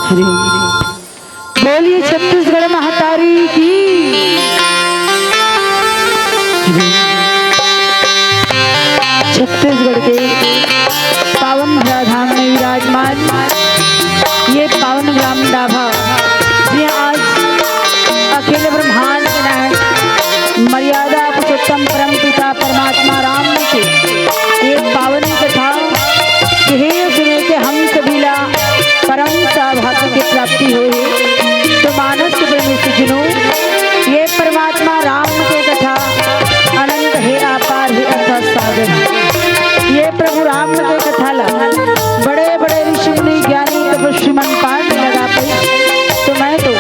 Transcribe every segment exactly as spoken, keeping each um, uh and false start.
हरि, हरि। बोलिए छत्तीसगढ़ महतारी की। छत्तीसगढ़ के पावन धरा धाम में विराजमान ये पावन ग्राम डाभा, जी, आज अखिल ब्रह्मांड के नायक मर्यादा पुरुषोत्तम परम पिता परमात्मा राम के एक पावन कथा, कि हे सुने के हम सभी ला परम सौभाग्य की प्राप्ति होए। तो मानस के प्रेमी कथा ला बड़े बड़े ऋषि मुनि ज्ञानी तपस्वी मन पार नहीं लगा पाई, तो मैं तो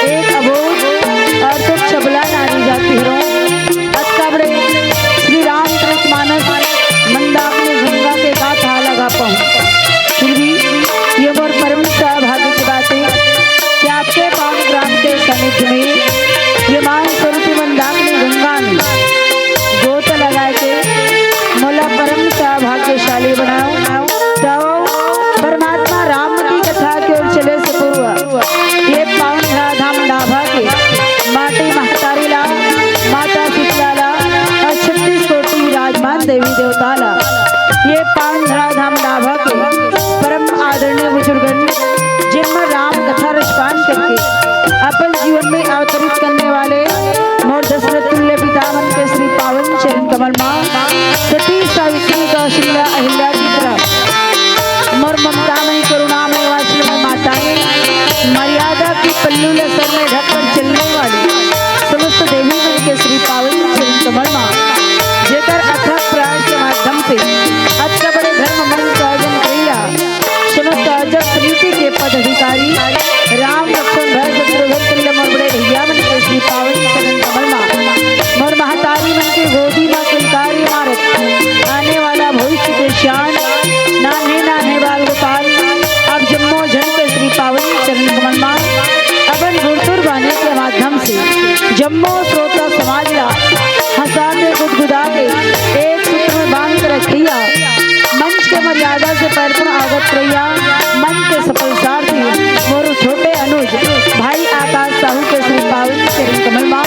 एक अबोध और तो चबला नारी जाति हरौं। अतका बड़े श्री रामचरित मानस मंदाकिनी गंगा के गाथा ला गा पाऊं। फिर भी ये मोर परम सौभाग्य की बात है कि आपके पावन ग्राम के सानिध्य में ये मान स्वरूपी मंदाकिनी गंगा में गोता लगा के मोला परम सौभाग्यशाली बनाओ। तो परमात्मा राम की कथा की ओर चले से पूर्व ये पावन धराधाम डाभा के माटी महतारी ला, माता शीतला ला और छत्तीस कोटि विराजमान देवी देवता ला, ये पावन धराधाम डाभा के परम आदरणीय बुजुर्गन जिनमें राम कथा रसपान करके अपन जीवन में अवतरित करने वाले मोर दशरथ तुल्य पितामह के श्री पावन चरण कमल मा सती सावित्री कौशल्या अहिल्या की तरह मोर ममतामयी करुणामय वात्सल्यमय माताएं, मर्यादा की पल्लू ल सर में ढककर चलने वाली समस्त देवी मन के श्री पावन चरण कमल मा जेकर अथक प्रयास के माध्यम से अतका बड़े धर्म मंच का आयोजन करिया समस्त आयोजक समिति के पदाधिकारी राम लक्ष्मण भरत शत्रुघ्न तुल्य मोर बड़े भैया मन के श्री पावन चरण कमल मा मोर महतारी मन के गोदी मा किलकारी मारत आने वाला भविष्य के सियान नान्हे नान्हे बाल गोपाल आप जम्मो झन के श्री पावन चरण कमल मा अपन गुरतुर बानी के माध्यम से जम्मो श्रोता समाज ला हंसा के गुदगुदा के एक सूत्र में बांध के रखिया। मंच के मर्यादा से पैर पर आवत रहिया, मंच के सफल सारथी मोर छोटे अनुज भाई आकाश साहू के श्री पावन चरण कमल मा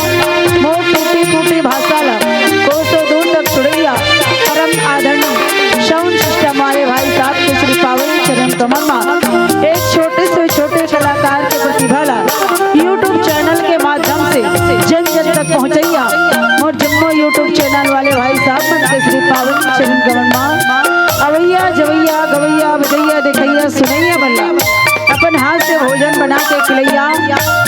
मोर टूटी फूटी भाषा ला कोसों दूर तक सुड़ैया परम आदरणीय साउंड सिस्टम वाले भाई साहब के श्री पावन चरण कमल मा एक छोटे से छोटे कलाकार के प्रतिभा ला YouTube चैनल के माध्यम से जन जन तक पहुंचैया मोर जम्मो YouTube चैनल वाले भाई साहब मन के श्री पावन चरण कमल मा अवैया जवैया गवैया बजैया देखैया सुनैया बल्ला अपन हाथ से भोजन बना के खिलैया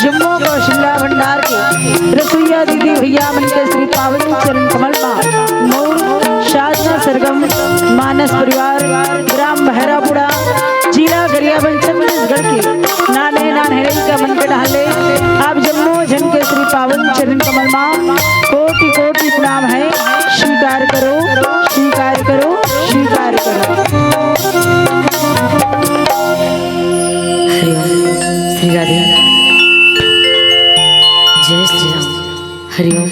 जम्मो कौशल्या भंडार के रसोईया दीदी भैया मन के श्री पावन चरण कमल मा मोर साधना सरगम मानस परिवार ग्राम भैरापुरा जिला गरियाबंद छत्तीसगढ़ के नाने नान हेड़ई का मन के डहले आप जम्मो झन के श्री पावन चरण कमल मा कोटि कोटि प्रणाम है। स्वीकार करो, स्वीकार करो, स्वीकार करो। हरिओम। श्री राधे। जय श्री राम। हरिओम।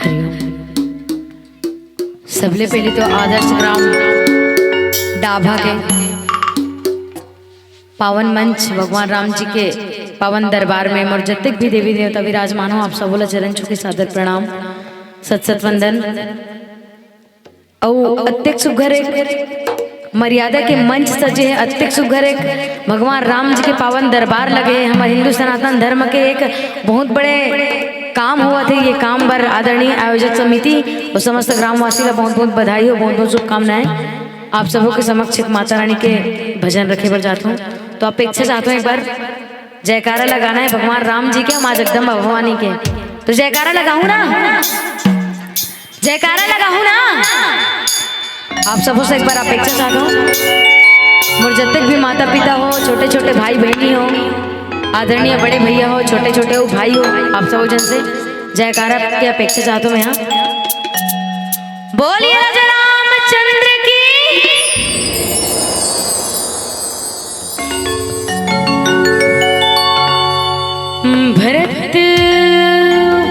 हरिओम। सबले पहले तो आदर्श ग्राम डाभा के पावन मंच भगवान राम जी के पावन दरबार में मोर जतेक भी देवी देवता विराजमान हो, आप सबो ला चरण छू के सादर प्रणाम, सत सत वंदन। अउ अतेक सुघर एक मर्यादा के मंच सजे हे, अतेक सुघर एक भगवान राम जी के पावन दरबार लगे हे। हमर हिंदू सनातन धर्म के एक बहुत बड़े काम होवत हे। ये काम बर आदरणीय आयोजक समिति अउ समस्त ग्रामवासी ला बहुत बहुत बधाई हो, बहुत बहुत शुभकामनाएं। आप सबो के समक्ष एक माता रानी के भजन रखे बर जात हूँ, तो अपेक्षा चाहत हूँ एक बार जयकारा लगाना है भगवान राम जी के, माँ जगदम्बा भवानी के। तो जयकारा लगाहूँ ना? जयकारा लगाहूँ ना? आप सबो से एक बार अपेक्षा चाहत हूँ, मोर जतेक भी माता पिता हो, छोटे छोटे भाई बहिनी हो, आदरणीय बड़े भैया हो, छोटे छोटे हो भाई हो, आप सबो जन से जयकारा के अपेक्षा चाहत हूँ मैं। हाँ, बोलिए राजा रामचंद्र की। भरत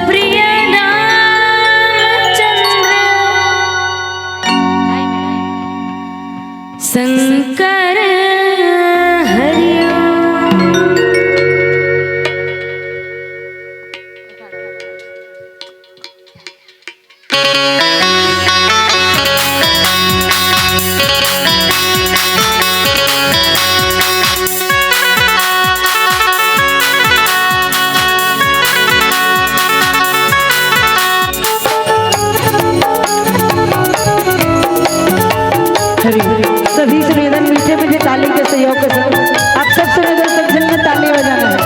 प्रिय रामचंद्र शंकर हरिओम। हरि। सभी से निवेदन, मीठे मीठे ताली के सहयोग के साथ आप सब से निवेदन, सब जन में ताली बजाना है।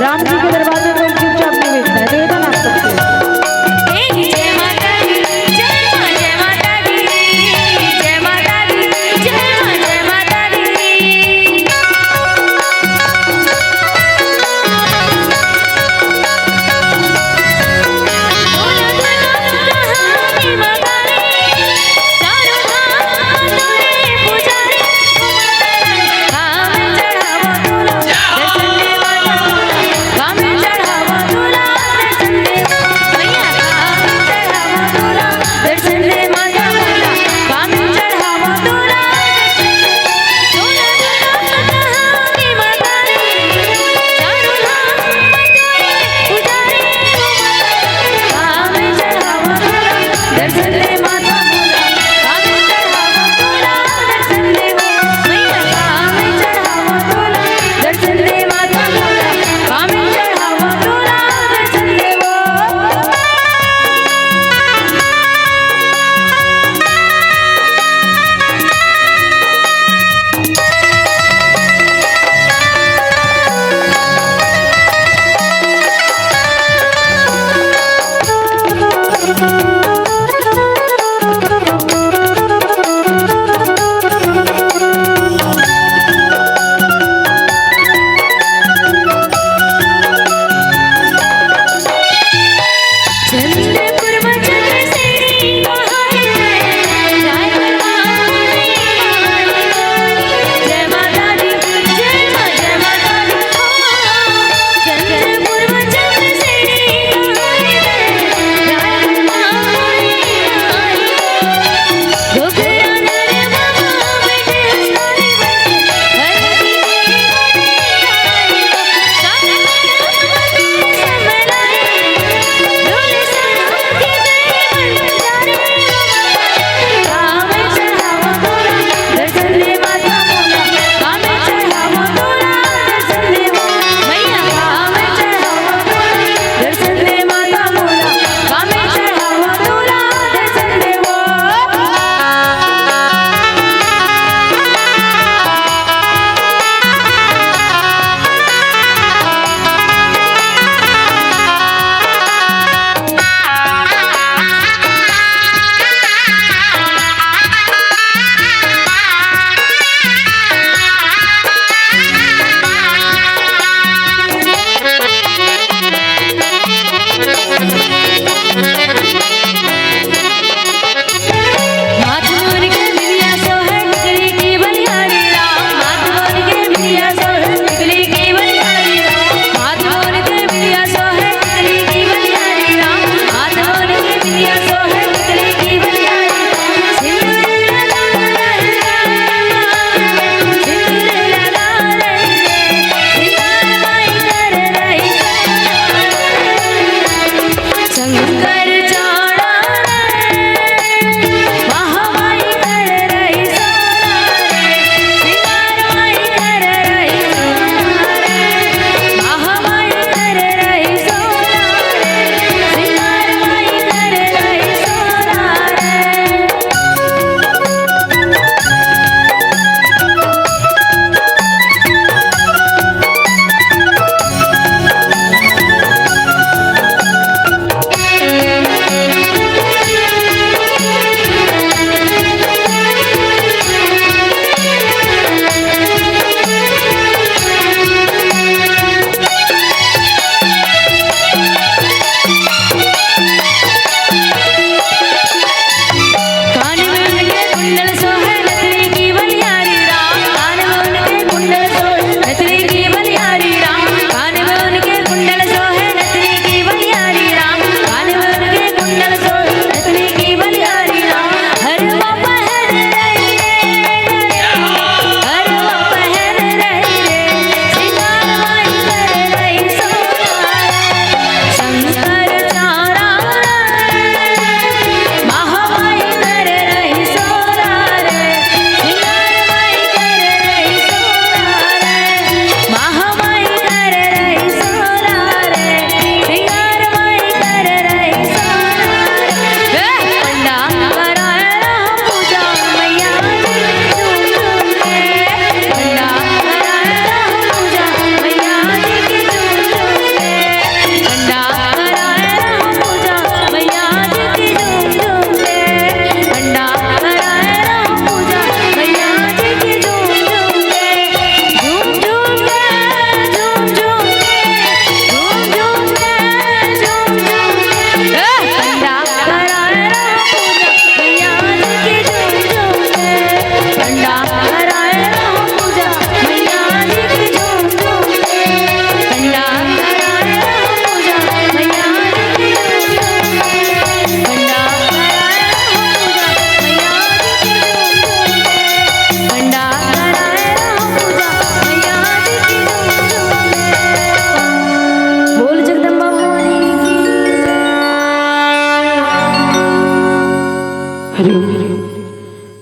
राम जी के दरबार में कोई चुपचाप नहीं बैठना है। निवेदन आप सबसे। एक जय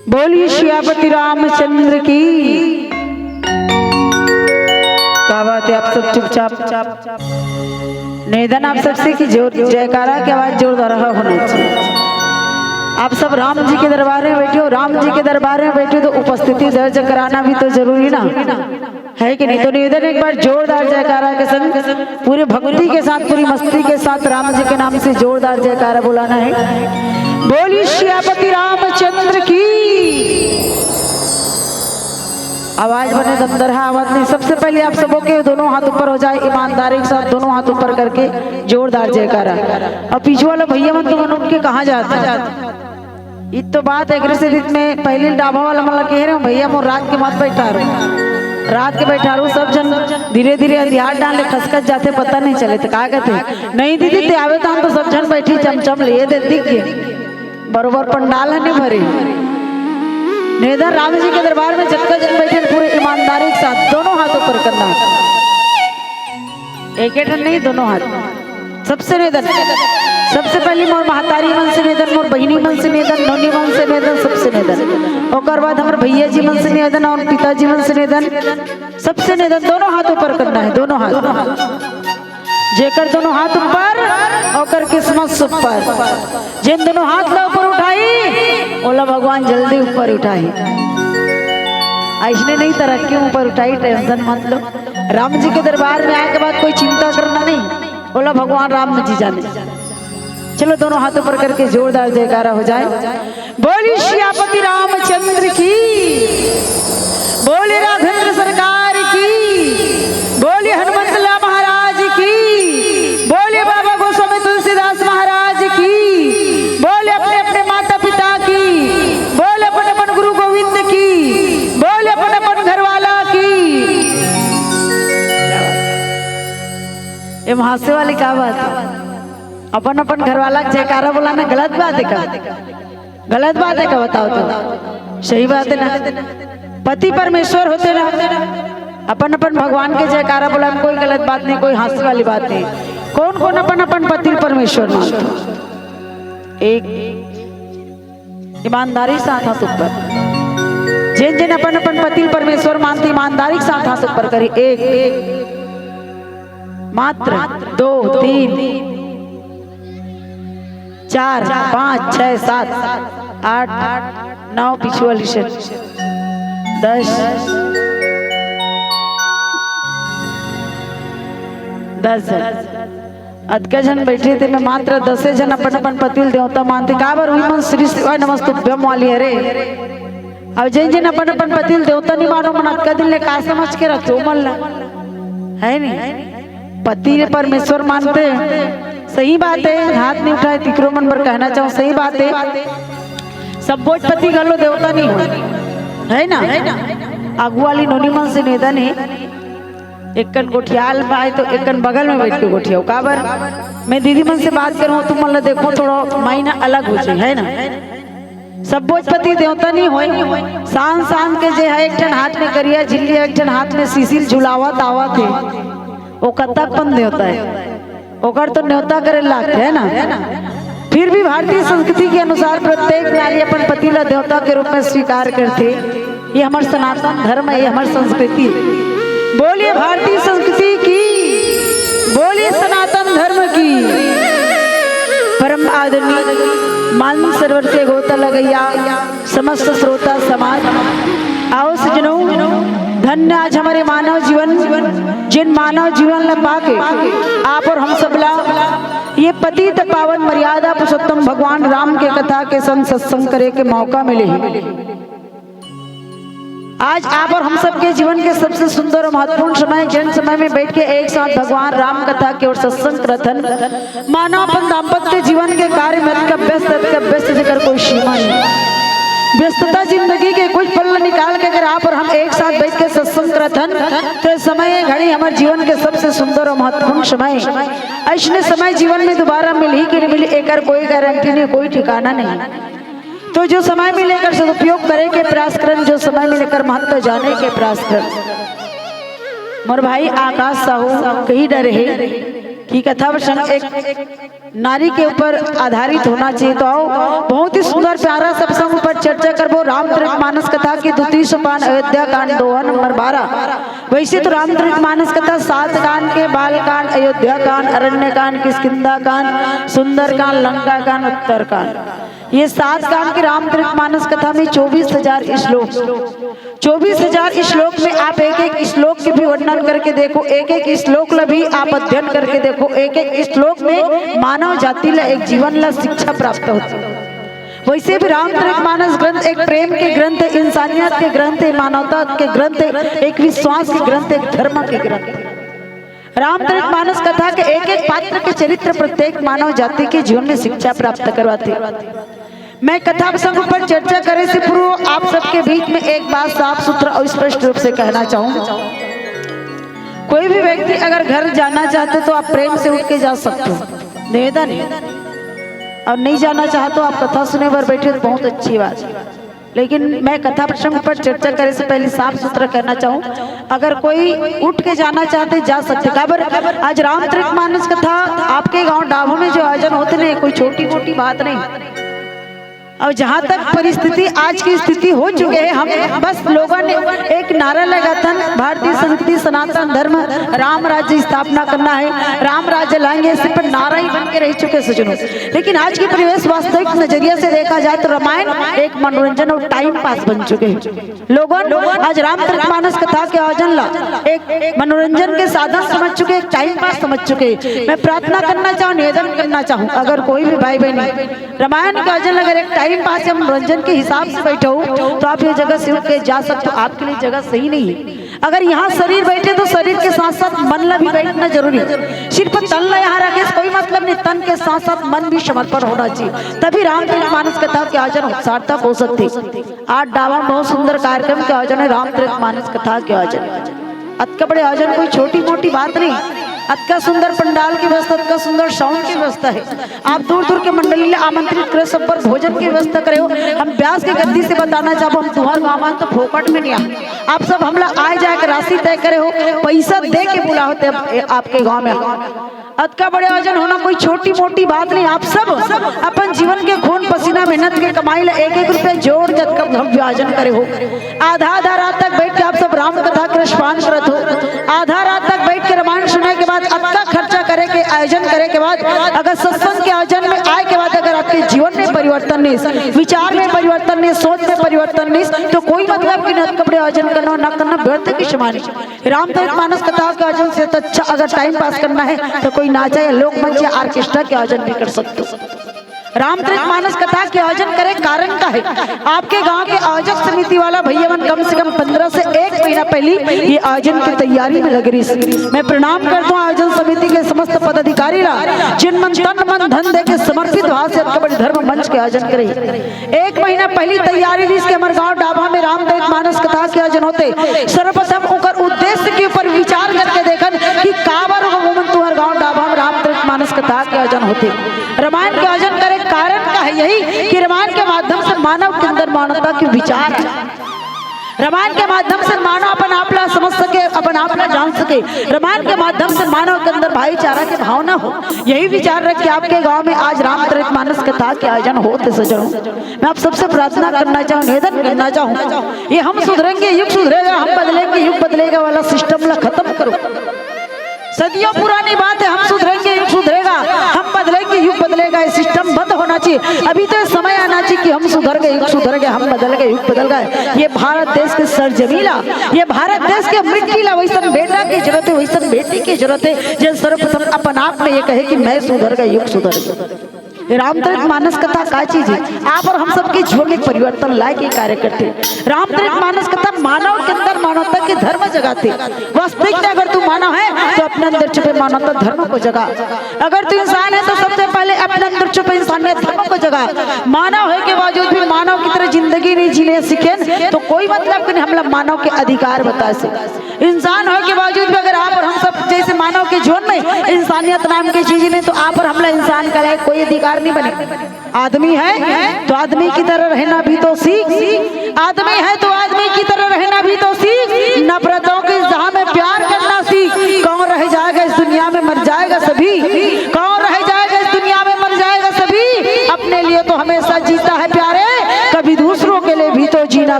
बोलिए सियापति रामचंद्र की। क्या बात है, आप सब चुपचाप। निवेदन आप सबसे कि जोर, जयकारा की आवाज जोरदार होना चाहिए। आप सब राम जी के दरबार में बैठे हो, राम जी के दरबार में बैठे हो तो उपस्थिति दर्ज कराना भी तो जरूरी ना, है कि नहीं? तो निवेदन, एक बार जोरदार जयकारा के संग, पूरे भक्ति के साथ, पूरी मस्ती के साथ राम जी के नाम से जोरदार जयकारा बुलाना है। बोलिए सियापति रामचंद्र की। आवाज बने दमदरहा आवाज नहीं। सबसे पहले आप सबों के दोनों हाथ ऊपर हो जाए, ईमानदारी के साथ दोनों हाथ ऊपर करके जोरदार जयकारा। और पीछे वाला भैया मन तो मन उठ के कहाँ जाता है? इत तो बात एकरे से रित में पहले डाबा वाला मन ला कह रहे हो, "भैया मोर रात के मत बैठारो, रात के बैठारो।" सब झन धीरे धीरे अंधियार डाले खसकत जाते, पता नहीं चले। तो का कहते, "नहीं दीदी, ते आवे तहान तो सब झन बैठी चमचम ले दे दिख गए, बरोबर पंडाल है नहीं भरे।" निवेदन राम जी के दरबार में जतका झन बैठे पूरे ईमानदारी के साथ दोनों हाथ ऊपर करना, एक एक ठन नहीं, दोनों हाथ। सबसे निवेदन, सबसे पहली मोर महतारी मन से निवेदन, मोर बहिनी मन से निवेदन, नोनी मन से निवेदन, सबसे निवेदन। ओकर बाद हमर भैया जी मन से निवेदन और पिताजी मन से निवेदन, सबसे निवेदन, दोनों हाथ ऊपर करना है, दोनों हाथ। जेकर दोनों हाथ ऊपर, ओकर किस्मत सुपर। जेन दोनों हाथ ला ऊपर उठाई, ओला भगवान जल्दी ऊपर उठाई। ऐसने नहीं, तरक्की ऊपर उठाई, टेंशन मत लो। राम जी के दरबार में आए के बाद कोई चिंता करना नहीं, ओला भगवान राम जी जाने। चलो, दोनों हाथ ऊपर करके जोरदार जयकारा हो जाए। बोलिए सियापति रामचंद्र की, बोलिए राघवेंद्र सरकार की, बोलिए हनुमंत लाल महाराज की, बोलिए बाबा गोस्वामी तुलसीदास महाराज की, बोलिए अपने अपने माता पिता की, बोलिए अपन अपन गुरु गोविंद की, बोलिए अपन अपन घर वाला की। ये हंसे वाली का बात है? अपन अपन घर वाला के जयकारा बोलाना गलत बात है का? गलत बात है का? बताओ तो, सही बात है ना? पति परमेश्वर होते ना, अपन अपन भगवान के जयकारा बोलाना कोई गलत बात नहीं, कोई हंसे वाली बात नहीं। कौन कौन अपन अपन पति परमेश्वर मानते? एक ईमानदारी के साथ हाथ ऊपर। जेन जेन अपन अपन पति ल परमेश्वर मानथे, ईमानदारी के साथ हाथ ऊपर करी। एक, एक, मात्र दो, तीन, चार, पाँच, छह, सात, आठ, नौ, पीछू वाली से दस, दस झन। अतका झन बैठे ते में मात्र दसे झन अपन अपन पति ल देवता मानथे। काबर उही मन श्री शिवाय नमस्तुभ्यम वाली हरे। अब जेन जेन अपन अपन पति ल देवता नहीं मानो, मन अतका दिन ले का समझ के रखथे मन ला, है नहीं? पति ले परमेश्वर मानथे, सही बात है, हाथ नहीं उठाए तिकरो मन बर कहना चाहूँ, सही बात है। सब्बोच पति घलो देवता नहीं हो, है ना? आगू वाली नोनी मन से निवेदन है, एक कन गोठियाल पाए तो एक कन बगल में बैठ के गोठियाओ। काबर मैं दीदी मन से बात करूँ, तुम मन ला देखो, थोड़ा मायना अलग हो जाए, है ना? सब्बोच पति देवता नहीं होय। शान शान के जे है, एक ठन हाथ में करिया झिल्ली, एक ठन हाथ में सीसिल झुलावत आवत है, वो कतक पन देवता है। ओकर तो न्योता करे लागथे, है ना? फिर भी भारतीय संस्कृति के अनुसार प्रत्येक नारी अपन पति ला देवता के रूप में स्वीकार करथे। ये हमर सनातन धर्म है, ये हमर संस्कृति है। बोलिए भारतीय संस्कृति की, बोलिए सनातन धर्म की। परम आदरणीय मान सरोवर के गोता लगैया समस्त श्रोता समाज, आओ सजनों, धन्य आज हमारे मानव जीवन, जिन मानव जीवन ला पाके आप और हम सबला ये पतित पावन मर्यादा पुरुषोत्तम भगवान राम के कथा के संग सत्संग करे के मौका मिले है। आज आप और हम सबके जीवन के सबसे सुंदर और महत्वपूर्ण समय, जिन समय में बैठ के एक साथ भगवान राम कथा के और सत्संग करथन, मानव अपन दाम्पत्य जीवन के कार्य में अतका व्यस्त, अतका व्यस्त जेकर कोई सीमा नहीं। व्यस्तता जिंदगी के कुछ पल निकाल के अगर आप और हम एक साथ बैठ के सत्संग करथन, तो ये समय, ये घड़ी हमारे जीवन के सबसे सुंदर और महत्वपूर्ण समय। ऐसने समय जीवन में दोबारा मिलही कि नहीं मिलही, एकर कोई गारंटी नहीं, कोई ठिकाना नहीं। तो जो समय मिले एकर सदुपयोग करे के प्रयास करन, जो समय मिले एकर महत्व जाने के प्रयास करन। मोर भाई आकाश साहू कही डरे हे, कि कथा प्रसंग एक नारी के ऊपर आधारित होना चाहिए। तो आओ, बहुत ही सुंदर प्यारा सा प्रसंग ऊपर चर्चा करबो। रामचरित मानस कथा के द्वितीय सोपान, अयोध्या कांड, दोहा नंबर बारह। वैसे तो रामचरित मानस कथा सात कांड के, बाल कांड, अयोध्या कांड, अरण्य कांड, किष्किंधा कांड, सुंदर कांड, लंका कांड, उत्तर कांड, ये सात कांड के रामचरित मानस कथा में चौबीस हजार श्लोक। चौबीस हजार श्लोक में आप एक एक श्लोक के भी वर्णन करके देखो, एक एक श्लोक ला भी आप अध्ययन करके देखो। एक एक श्लोक में मानव जाति ला, एक जीवन ला शिक्षा प्राप्त होथे। वैसे भी रामचरित मानस ग्रंथ एक प्रेम के ग्रंथ है, इंसानियत के ग्रंथ है, मानवता के ग्रंथ है, एक विश्वास के ग्रंथ है, एक धर्म के ग्रंथ है। रामचरित मानस कथा के एक एक पात्र के चरित्र प्रत्येक मानव जाति के जीवन में शिक्षा प्राप्त करवाथे। मैं कथा प्रसंग पर चर्चा करे से पूर्व आप सबके बीच में एक बात साफ सुथरा और स्पष्ट रूप से कहना चाहूँ, कोई भी व्यक्ति अगर घर जाना चाहते तो आप प्रेम से उठ के जा सकते हो, निवेदन है। और नहीं जाना चाहते तो आप कथा सुने बर बैठे तो बहुत अच्छी बात है। लेकिन मैं कथा प्रसंग पर चर्चा करे से पहले साफ सुथरा कहना चाहूँ, अगर कोई उठ के जाना चाहते जा सकते। काबर आज रामचरित मानस कथा आपके गांव डाभा में जो आयोजन होते ना, कोई छोटी मोटी बात नहीं। और जहाँ तक परिस्थिति, आज की स्थिति हो चुके है, हम बस लोगों ने एक नारा लगाथन, भारतीय संस्कृति सनातन धर्म, राम राज्य स्थापना करना है, राम राज्य लाएंगे, सिर्फ नारा ही बन के रह चुके सज्जनों। लेकिन आज की परिवेश वास्तविक नजरिया से देखा जाए तो रामायण एक मनोरंजन और टाइम पास बन चुके हैं। लोगन आज रामचरित मानस कथा के आयोजन ला एक मनोरंजन के साधन समझ चुके, एक टाइम पास समझ चुके। मैं प्रार्थना करना चाहूँ, निवेदन करना चाहूँ, अगर कोई भी भाई बहन रामायण के आयोजन अगर एक टाइम पास या मनोरंजन के हिसाब से बैठे हो तो आप ये जगह से उठ के जा सकते हो, आपके लिए जगह सही नहीं है। अगर यहाँ शरीर बैठे तो शरीर के साथ साथ मन ला भी बैठना जरूरी है। सिर्फ तन ला यहाँ रखे से कोई मतलब नहीं, तन के साथ साथ मन भी समर्पण होना चाहिए, तभी रामचरित मानस कथा के आयोजन सार्थक हो सकते। आज डावा में बहुत सुंदर कार्यक्रम के आयोजन है, रामचरित मानस कथा के आयोजन। अतका बड़े आयोजन कोई छोटी मोटी बात नहीं। अतका सुंदर पंडाल की व्यवस्था, अतका सुंदर साउंड की व्यवस्था है। आप दूर दूर के मंडली ला आमंत्रित करे, सब पर भोजन की व्यवस्था करे हो। हम ब्यास के गद्दी से बताना चाहबो, हम तुम्हार गाँव में तो फोकट में नहीं आ, आप सब हमला आए जाए के राशि तय करे हो, पैसा दे के बुला होते आपके गाँव में। अतका बड़े आयोजन होना कोई छोटी मोटी बात नहीं। आप सब अपन जीवन के खून पसीना मेहनत के कमाई ला एक एक रुपया जोड़ के अतका भव्य आयोजन करे हो। आधा आधा रात तक बैठ के आप सब राम कथा के रसपान करत हो। आधा रात तक बैठ के रामायण सुने के बाद, अतका खर्चा करे के आयोजन करे के बाद, अगर सत्संग के आयोजन में आए के बाद अगर आपके जीवन में परिवर्तन नहीं, विचार में परिवर्तन नहीं, सोच में परिवर्तन नहीं, तो कोई मतलब की न कपड़े आयोजन करना ना करना व्यर्थ की समान है। रामचरित मानस कथा के आयोजन से तो अच्छा अगर टाइम पास करना है तो कोई नाचा या लोकमंच या ऑर्केस्ट्रा के आयोजन भी कर सकते हो। रामचरित मानस कथा के आयोजन करे कारण का है? आपके गांव के आयोजक समिति वाला भैया मन कम से कम पन्द्रह से एक महीना पहले ये आयोजन की तैयारी में लग रही। मैं प्रणाम करता हूँ आयोजन समिति के समस्त पदाधिकारी ला, जिन मन तन मन धन दे के समर्पित भाव से अतका बड़े धर्म मंच के आयोजन करे। एक महीना पहली तैयारी रहिस कि हमर गांव डाभा में रामचरित मानस कथा के आयोजन होते। सर्वप्रथम ओकर उद्देश्य के ऊपर विचार करके देखन कि काबर ओमन तुहर गांव डाभा में रामचरित मानस कथा के आयोजन होते। रामायण के आयोजन करे के कारण का है? यही कि रामायण के माध्यम से मानव के अंदर मानवता के विचार है। रामायण के माध्यम से मानव अपन आप ला समझ सके, अपन आप ला जान सके। रामायण के माध्यम से मानव के अंदर भाईचारा के भावना हो। यही विचार रख के आपके गांव में आज रामचरित मानस कथा के आयोजन होते सज्जनों। मैं आप सबसे प्रार्थना करना चाहूँ, निवेदन करना चाहूँ, ये हम सुधरेंगे युग सुधरेगा, हम बदलेंगे युग बदलेगा वाला सिस्टम ला खत्म करो। सदियों पुरानी बात है, हम सुधरेंगे युग सुधरेगा, हम बदलेंगे युग बदलेगा, ये सिस्टम बंद होना चाहिए। अभी तो ये समय आना चाहिए कि हम सुधर गए, युग सुधर गए, हम बदल गए, युग बदल गए। ये भारत देश के सरजमीला, ये भारत देश के मिट्टी ला वैसन बेटा की जरूरत है, वैसन बेटी की जरूरत है, जिन सर्वप्रथम अपन आप में ये कहे कि मैं सुधर गए, युग सुधर गए। रामचरित मानस कथा का चीज है? आप और हम सबके जीवन में परिवर्तन लाए के कार्य करते हैं। रामचरित मानस कथा मानव के अंदर मानवता के धर्म जगाते। वास्तविक में अगर तू मानव है तो अपने अंदर छुपे मानवता धर्म को जगा। अगर तू इंसान है तो सबसे पहले अपने अंदर छुपे इंसानियत धर्म को जगा। मानव है के बावजूद भी मानव की तरह जिंदगी नहीं जीने सीखे तो कोई मतलब कि नहीं। हमला मानव के अधिकार बताए से इंसान हो के बावजूद भी अगर आप और हम सब जैसे मानव के जीवन में इंसानियत नाम की चीज नहीं तो आप और हमला इंसान का लायक कोई अधिकार नहीं बने। आदमी है तो आदमी की तरह रहना भी तो सीख। आदमी है तो आदमी की तरह रहना भी तो सीख। नफरतों की जहां में प्यार करना सीख। कौन रह जाएगा इस दुनिया में, मर जाएगा सभी।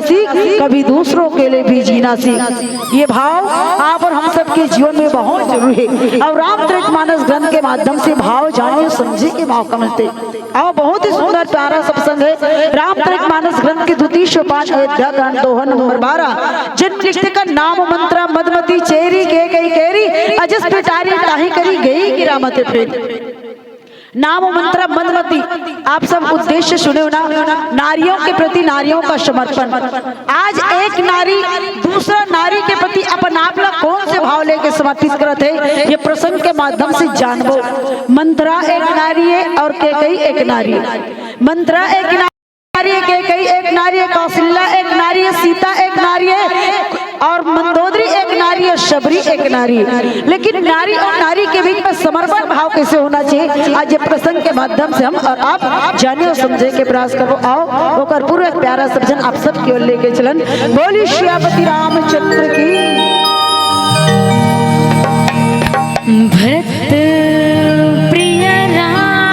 सीख, कभी दूसरों के लिए भी जीना सीख। ये भाव आप और हम सबके जीवन में बहुत जरूरी है। और रामचरित मानस ग्रंथ के माध्यम से भाव जाने और समझे के मौका मिलते। और बहुत ही सुंदर प्यारा सत्संग है। रामचरित मानस ग्रंथ के द्वितीय सोपान, अयोध्या कांड, दोहा नंबर बारह। जिन लिखते का नाम मंत्र मदमती चेरी के गई केरी, अजस पिटारी ताही करी गई गिरा मते फेरी। नाम मंत्र मदमती, आप सब उद्देश्य सुने हो ना, नारियों के प्रति नारियों का समर्पण। आज एक नारी दूसरा नारी के प्रति अपन आप ला कौन से भाव लेके समर्पित करत है, ये प्रसंग के माध्यम से जानबो। मंत्रा एक नारी है और केकई एक नारी है। मंत्रा एक नारी है, केकई एक नारी है, कौशल्या एक नारी है, सीता एक नारी है और मंदोदरी एक नारी है, शबरी एक नारी है। लेकिन नारी और नारी के बीच में समर्पण भाव कैसे होना चाहिए, आज ये प्रसंग के माध्यम से हम और आप जाने और समझे के प्रयास करबो। आओ, ओकर पूरा एक प्यारा सा भजन आप सबके ओर लेके चलन। बोली सियापति रामचंद्र की। भक्त प्रिय रामचंद्र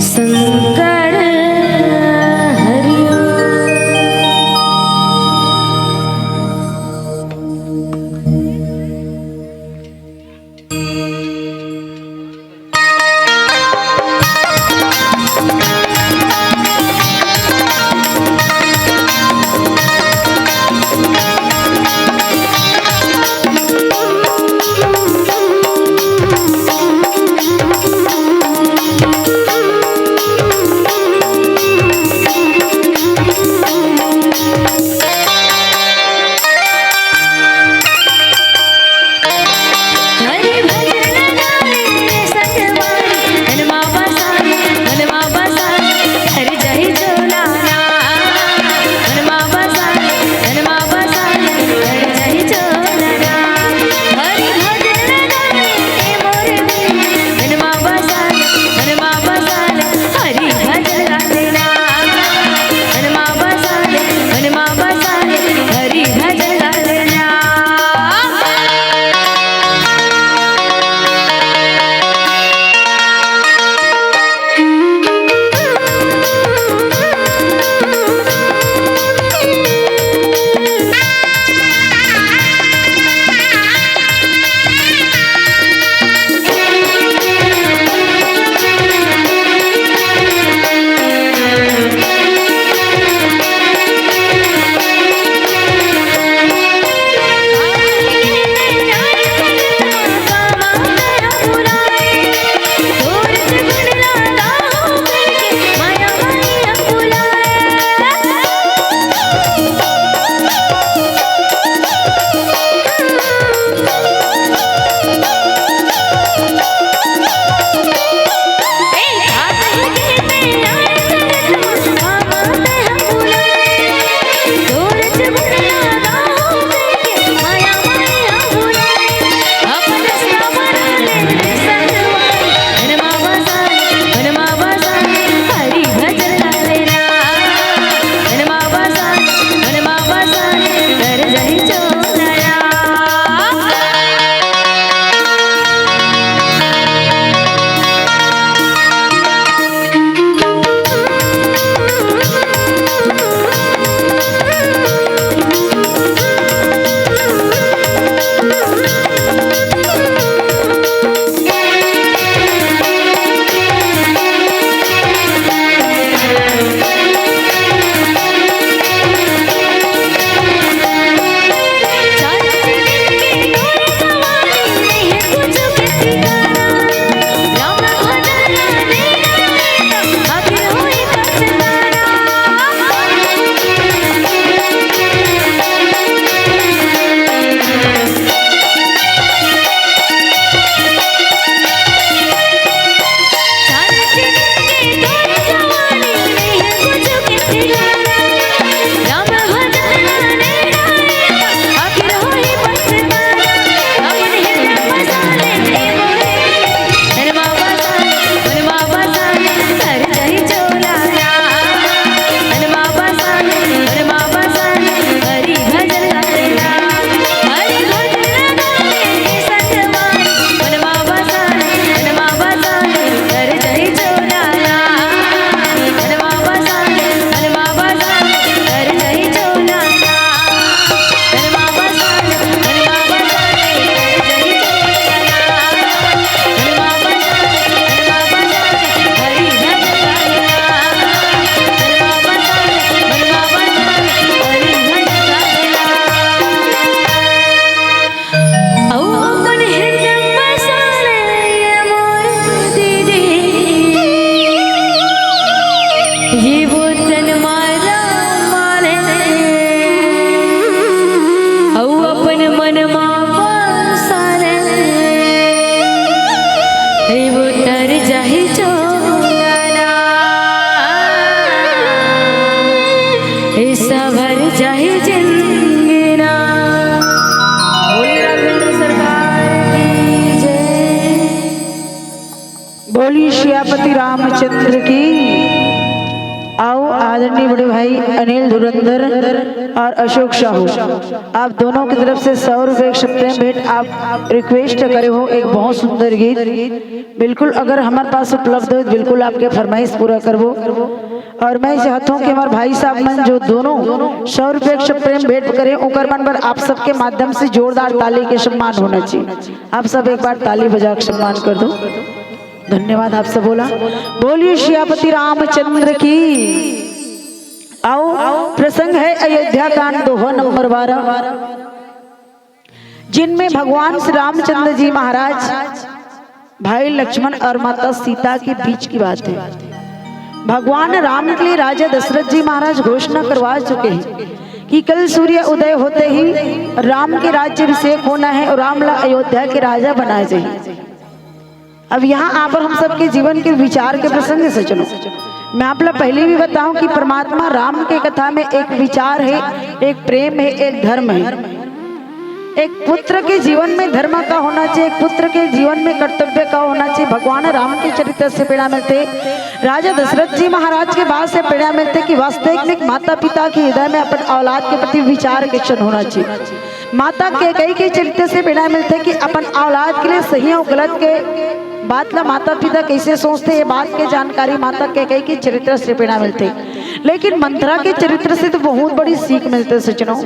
संकट हरियो। चाहे जिंदगी ना। बोलिए राघवेंद्र सरकार की जय। बोलिए सियापति रामचंद्र की। आओ आदरणीय बड़े भाई अनिल धुरंधर और अशोक साहू, आप दोनों की तरफ से सौ रुपए की प्रेम भेंट आप रिक्वेस्ट करे हो, एक बहुत सुंदर गीत। बिल्कुल, अगर हमारे पास उपलब्ध हो, बिल्कुल आपके फरमाइश पूरा करबो। और मैं चाहता हूँ कि हमारे भाई साहब मन जो दोनों सौ रुपए के प्रेम भेंट करें, ओकर मन पर आप सबके माध्यम से जोरदार ताली के सम्मान होना चाहिए। आप सब एक बार ताली बजा के सम्मान कर दो। धन्यवाद आप सब बोला। बोलिए सियापति रामचंद्र की। आओ, प्रसंग है अयोध्या कांड दोहा नंबर बारह, जिनमें भगवान श्री रामचंद्र जी महाराज, भाई लक्ष्मण और माता सीता के बीच की बात है। भगवान राम के लिए राजा दशरथ जी महाराज घोषणा करवा चुके हैं कि कल सूर्य उदय होते ही राम के राज्य अभिषेक होना है और राम ला अयोध्या के राजा बनाए जाए। अब यहाँ आप और हम सबके जीवन के विचार के प्रसंग है सज्जनों। मैं आप ला पहले भी बताऊं कि परमात्मा राम के कथा में एक विचार है, एक प्रेम है, एक धर्म है। एक पुत्र के जीवन में धर्म का होना चाहिए, एक पुत्र के जीवन में कर्तव्य का होना चाहिए। भगवान राम के चरित्र से प्रेरणा मिलते, राजा दशरथ जी महाराज के बात से प्रेरणा मिलते कि वास्तविक में एक माता पिता के हृदय में अपन औलाद के प्रति विचार कैसन होना चाहिए। माता कैकेयी के चरित्र से प्रेरणा मिलते कि अपन औलाद के लिए सही और गलत के बात ला माता पिता कैसे सोचते, ये बात के जानकारी माता कैकेयी के चरित्र से प्रेरणा मिलते। लेकिन मंथरा के चरित्र से तो बहुत बड़ी सीख मिलते सज्जनों।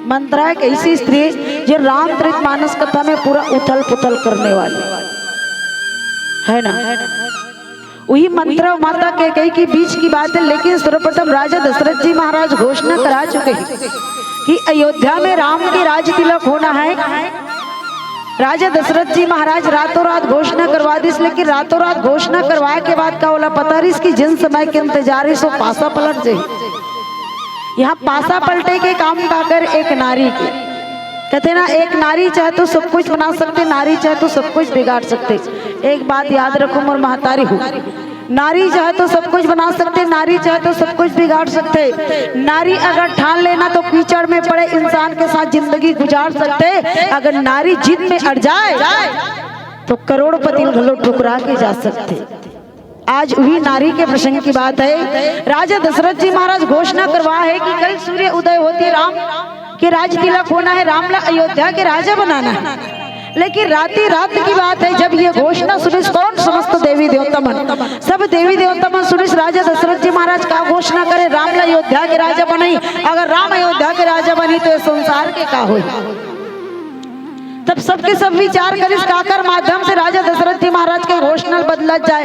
मंथरा एक ऐसी स्त्री है जो रामचरित मानस कथा में पूरा उथल पुथल करने वाली है ना। वही मंथरा और माता कैकेयी के बीच की बात है, लेकिन सर्वप्रथम राजा दशरथ जी महाराज घोषणा करा चुके हैं कि अयोध्या में राम के राज तिलक होना है। राजा दशरथ जी महाराज रातों रात घोषणा करवा दिस, लेकिन रातों रात घोषणा करवाए के बाद का ओला पता रहिस कि जिन समय के इंतजार रहिस, वो पासा पलट जाए। यहाँ पासा पलटे के काम काकर? एक नारी के। कहते ना, एक नारी चाहे तो सब कुछ बना सकते, नारी चाहे तो सब कुछ बिगाड़ सकते। एक बात याद रखो, मोर महतारी हो, नारी चाहे तो सब कुछ बना सकते, नारी चाहे तो सब कुछ बिगाड़ सकते। नारी अगर ठान लेना तो कीचड़ में पड़े इंसान के साथ जिंदगी गुजार सकते। अगर नारी जिद में अड़ जाए तो करोड़पति घलो ठुकरा के जा सकते। आज वही नारी के प्रसंग की बात है। राजा दशरथ जी महाराज घोषणा करवा है कि कल सूर्य उदय होते राम के राज तिलक होना है, राम ला अयोध्या के राजा बनाना है। लेकिन राती रात की बात है, जब ये घोषणा सुनिस कौन? समस्त देवी देवता मन, सब देवी देवता मन सुनिस राजा दशरथ जी महाराज का घोषणा करे, राम ला अयोध्या के राजा बनाई। अगर राम अयोध्या के राजा बनी तो ये संसार के का होई? तब सबके सब विचार करिस काकर माध्यम से राजा दशरथ जी महाराज के घोषणा बदलत जाए।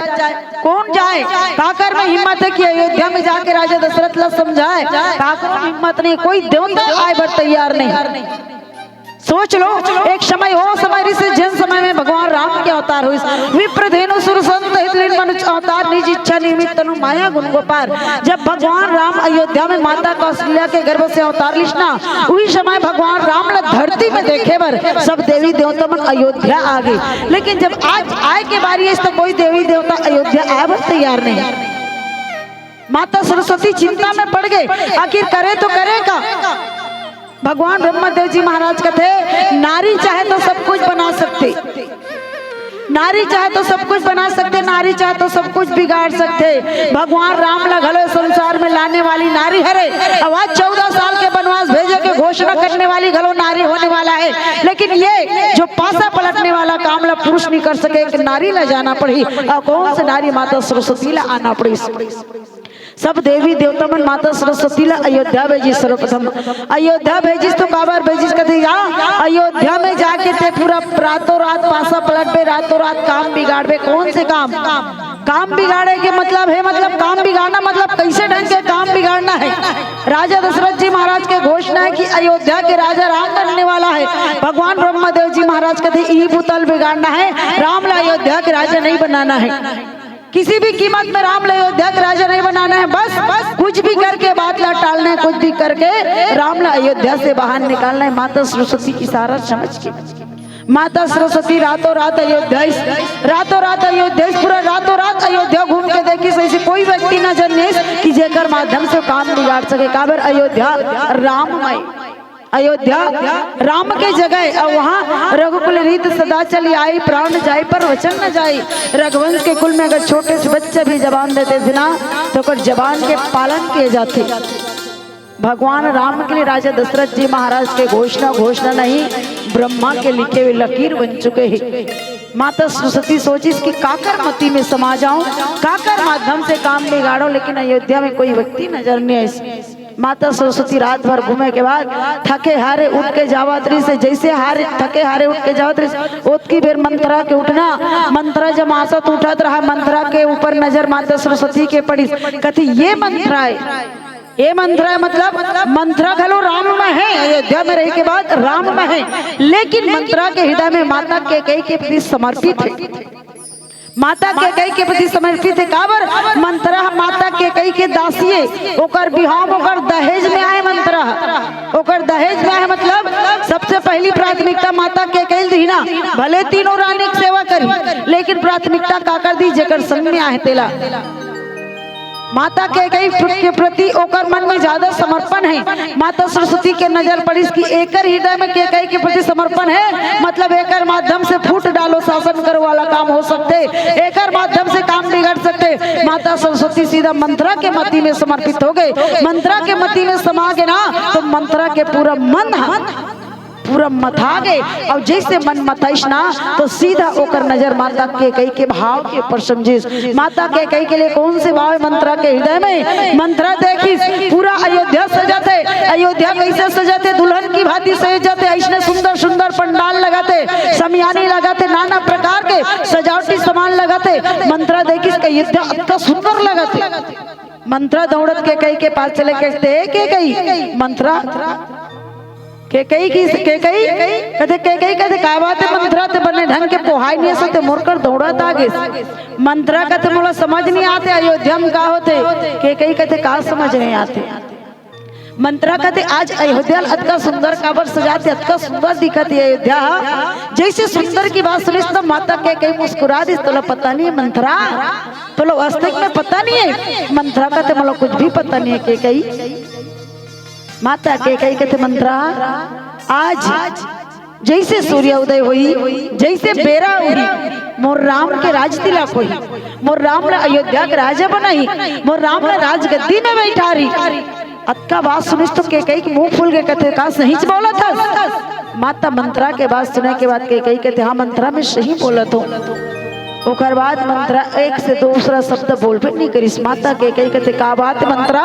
कौन जाए? काकर में हिम्मत है कि अयोध्या में जाके राजा दशरथ ला समझाए? काकर में हिम्मत नहीं, कोई देवता आए बर तैयार नहीं। सोच लो, एक समय वो समय रिसे जन समय में भगवान राम के अवतार हुई। विप्र धेनु सुर संत हित लीन मनुज अवतार निज इच्छा निमित तनु माया गुण गोपार। जब भगवान राम अयोध्या में माता कौशल्या के गर्भ से अवतार लिस ना, उही समय भगवान राम ला धरती में देखे बर सब देवी देवता मन अयोध्या आ गए। लेकिन जब आज आए के बारी है तो कोई देवी देवता अयोध्या आए बर तैयार नहीं। माता सरस्वती चिंता में पड़ गए, आखिर करे तो करे का? भगवान ब्रह्मदेव जी महाराज कहते, नारी चाहे तो सब कुछ बना सकते, नारी चाहे तो सब कुछ बना सकते, नारी चाहे तो सब कुछ बिगाड़ सकते। भगवान राम ला घलो संसार में लाने वाली नारी हरे। अब आज चौदह साल के वनवास भेजे के घोषणा करने वाली घलो नारी होने वाला है, लेकिन ये जो पासा पलटने वाला काम ला पुरुष नहीं कर सके, एक नारी ला जाना पड़ी। और कौन से नारी? माता सरस्वती ला आना पड़ी। सब देवी देवता मन माता सरस्वती ला अयोध्या भेजिस। सर्वप्रथम अयोध्या भेजिस तो काबर भेजिस? कहते, या अयोध्या में जाके ते पूरा रातों रात पासा पलटबे, रातों रात काम बिगाड़बे। कौन से काम? काम बिगाड़े के मतलब है, मतलब काम बिगाड़ना मतलब कैसे ढंग के काम बिगाड़ना है। राजा दशरथ जी महाराज के घोषणा है कि अयोध्या के राजा राम बनने वाला है। भगवान ब्रह्मदेव जी महाराज कहते, ई बुता ल बिगाड़ना है, राम ला अयोध्या के राजा नहीं बनाना है। किसी भी कीमत में राम ला अयोध्या के राजा नहीं बनाना है। बस, बस कुछ भी करके बात ला टालना है, कुछ भी करके राम ला अयोध्या से बाहर निकालना है। माता सरस्वती इशारा समझ के माता सरस्वती रातों रात अयोध्या, रातों रात अयोध्या, पूरा रातों रात अयोध्या घूम के देखिस, ऐसे कोई व्यक्ति नजर नहीं आइस कि जेकर माध्यम से काम बिगाड़ सके। काबर? अयोध्या राममय, अयोध्या राम के जगह है। और वहाँ रघुकुल रीत सदा चली आई, प्राण जाए पर वचन न जाए। रघुवंश के कुल में अगर छोटे से बच्चे भी जबान देते थे ना, तो ओकर जबान के पालन किए जाते। भगवान राम के लिए राजा दशरथ जी महाराज के घोषणा, घोषणा नहीं, ब्रह्मा के लिखे हुए लकीर बन चुके हैं। माता सरस्वती सोचिस कि काकर मति में समा जाऊं, काकर माध्यम से काम बिगाड़ो, लेकिन अयोध्या में कोई व्यक्ति नजर नहीं आइस। माता सरस्वती रात भर घूमे के बाद थके हारे उठ के जावत रहिस, जैसे हारे, थके हारे उठ के जावत रहिस, ओतकी बेर मंथरा के उठना। मंथरा जब आसत उठत रहा, मंथरा के ऊपर नजर माता सरस्वती के पड़िस। कथे, "ये मंथरा है, ये मंथरा है।" मतलब मंथरा घलो राम में है, अयोध्या में रहे के बाद राम में है, लेकिन मंथरा के हृदय में माता कैकेयी के प्रति समर्पित है। माता कैकेयी के प्रति समर्पित है। काबर? मंथरा माता कैकेयी के दासी है, ओकर बिहाव ओकर दहेज में आए। मंथरा ओकर दहेज में आए, मतलब सबसे पहली प्राथमिकता माता कैकेयी ल दिही ना। भले तीनों रानी के सेवा करी, लेकिन प्राथमिकता काकर दी? जेकर संग में आहे तेला। माता कैकेयी के प्रति ओकर मन में ज्यादा समर्पण है। माता सरस्वती के नजर पड़िस कि एकर हृदय में कैकेयी के प्रति समर्पण है, मतलब एकर माध्यम से फूट डालो, शासन करो वाला काम हो सकथे, एकर माध्यम से काम बिगड़ सकथे। माता सरस्वती सीधा मंथरा के मति में समर्पित हो गे। मंथरा के मति में समा गे ना, तो मंथरा के पूरा मन ह पूरा मथा गे। और जैसे मन मथाइस ना, तो सीधा ओकर नजर माता कैकेयी के भाव के ऊपर समझिस। माता कैकेयी के लिए कौन से भाव है मंथरा के हृदय में? मंथरा देखिस, पूरा अयोध्या सजाथे। अयोध्या कैसे सजाथे? दुल्हन की भांति सजाथे। ऐसने सुंदर सुंदर पंडाल लगाथे, समियानी लगाथे, नाना प्रकार के सजावटी सामान लगाथे। मंथरा देखिस कि अयोध्या अतका सुंदर लगाथे। मंथरा दौड़त कैकेयी के पास चले, कहथे, "कैकेयी।" मंथरा, कैकेयी की, कैकेयी, कथे, कैकेयी कथे, "का बात है मंथरा, ते बने ढंग के पोहाय नहीं सते, मोर कर दौड़त आ गेस।" मंथरा कथे, "मोला समझ नहीं आते, अयोध्या में का होथे?" कैकेयी कथे, "का समझ नहीं आते?" मंथरा कथे, "आज अयोध्या ल अतका सुंदर काबर सजाते, अतका सुंदर दिखत हे अयोध्या ह।" जैसे सुंदर की बात सुनिस, तो माता कैकेयी मुस्कुरा दिस, "तोला पता नहीं है मंथरा, तोला वास्तविक में पता नहीं है।" मंथरा कथे, "मोला कुछ भी पता नहीं है कैकेयी।" माता कैकेयी कथे, "मंथरा, आज जैसे सूर्य उदय होही, जैसे बेरा होही, मोर राम के राज तिलक होही, मोर राम ला अयोध्या के राजा बनाही, मोर राम ला राजगद्दी में बैठारही।" अतका बात सुनिस तो कैकेयी के मुंह फूल गे, कथे, "का सहीच बोलत हस?" माता मंथरा के बात सुने के बाद कैकेयी कथे, "हाँ मंथरा, मैं सही बोलत हूँ।" ओकर बाद मंथरा एक से दूसरा शब्द बोलबे नहीं करिस। माता कैकेयी कथे, "का बात मंथरा,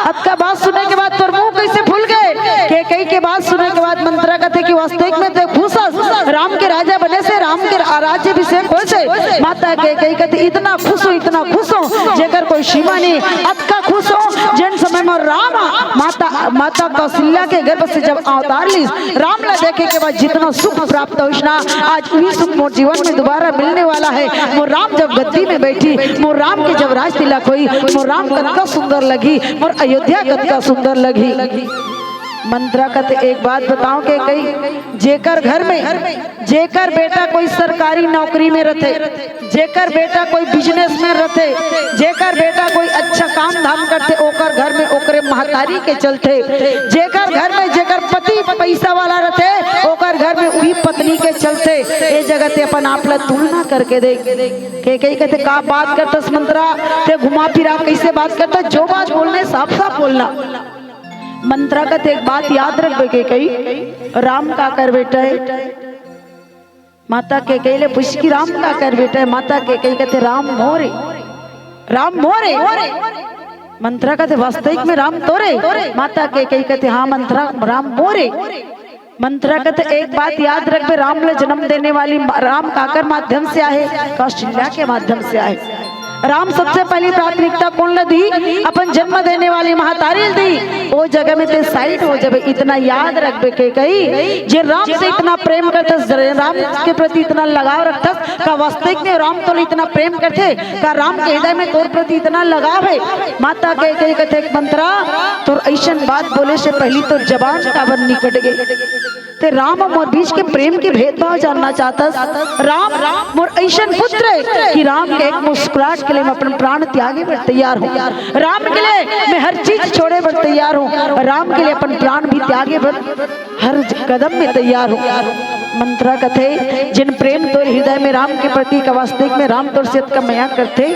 अतका बात सुने के बाद तोर मुंह कैसे फूल गे?" कैकेयी के बात सुने के बाद मंथरा कथे कि वास्तविक में ते खुश हस, राम के राजा बने से, राम के रा-, राज्याभिषेक होय से। माता कैकेयी कथे, "इतना खुश हूँ, इतना खुश हूँ, जेकर कोई सीमा नहीं। अतका खुश हूँ, जेन समय में राम माता, माता कौशल्या के गर्भ से जब अवतार लिस, राम ला देखे के बाद जितना सुख प्राप्त होइस ना, आज वही सुख मोर जीवन में दोबारा मिलने वाला है। मोर राम जब गद्दी में बैठी, मोर राम के जब राज तिलक होई, मोर राम कतका सुंदर लगही, मोर अयोध्या कतका सुंदर लगही।" मंथरा कथे, "एक बात बताओ कैकेयी, जेकर घर में, जेकर बेटा कोई सरकारी नौकरी में रथे, जेकर बेटा कोई business में रथे, जेकर बेटा कोई अच्छा काम धाम करथे, ओकर घर में ओकरे महतारी के चलथे, जेकर घर में जेकर पति पैसा वाला रथे, ओकर घर में उही पत्नी के चलथे।" ए जगह ते अपन आप ला तुलना करके देख। कैकेयी कथे, "का बात करथस मंथरा, ते घुमा फिरा कैसे बात करथस? जो बात बोलना है साफ साफ बोलना।" मंथरा कथे, "एक बात याद रखबे कैकेयी, राम काकर बेटा है?" माता कैकेयी ले पूछिस कि राम काकर बेटा है? माता कैकेयी कथे, "राम मोरे।" "राम मोरे?" मंथरा कथे, "वास्तविक में राम तोरे?" माता कैकेयी कथे, "हाँ मंथरा, राम मोरे।" मंथरा कथे, "एक बात याद रखबे, राम ला जन्म देने वाली मा-, राम काकर माध्यम से आहे? कौशल्या के माध्यम से आहे।" राम सबसे पहली प्राथमिकता कोन ला दी? अपन जन्म देने वाली महतारी ला दी। ओ जगह में ते side हो जाबे। इतना याद रखबे कैकेयी, जे राम से इतना प्रेम करथस, जे राम के प्रति इतना लगाव रखथस, का वास्तविक में राम तोला इतना प्रेम करथे? का राम के हृदय में तोर प्रति इतना लगाव है? माता कैकेयी कथे, "मंथरा, तोर ऐसन बात बोले से पहली तोर जबान काबर निकट गे?" ते राम अउ मोर बीच के प्रेम के भेदभाव जानना चाहतस? राम, मोर अइसन पुत्र हे कि राम के एक मुस्कुराहट के लिए मैं अपन प्राण त्यागे बर तैयार हूँ। राम के लिए मैं हर चीज छोड़े बर तैयार हूँ, राम के लिए अपन प्राण भी त्यागे बर हर कदम में तैयार हूँ। मंथरा कथे, जिन प्रेम तोर हृदय में राम के प्रति का वास्तविक में राम तोर से अतका मया करथे।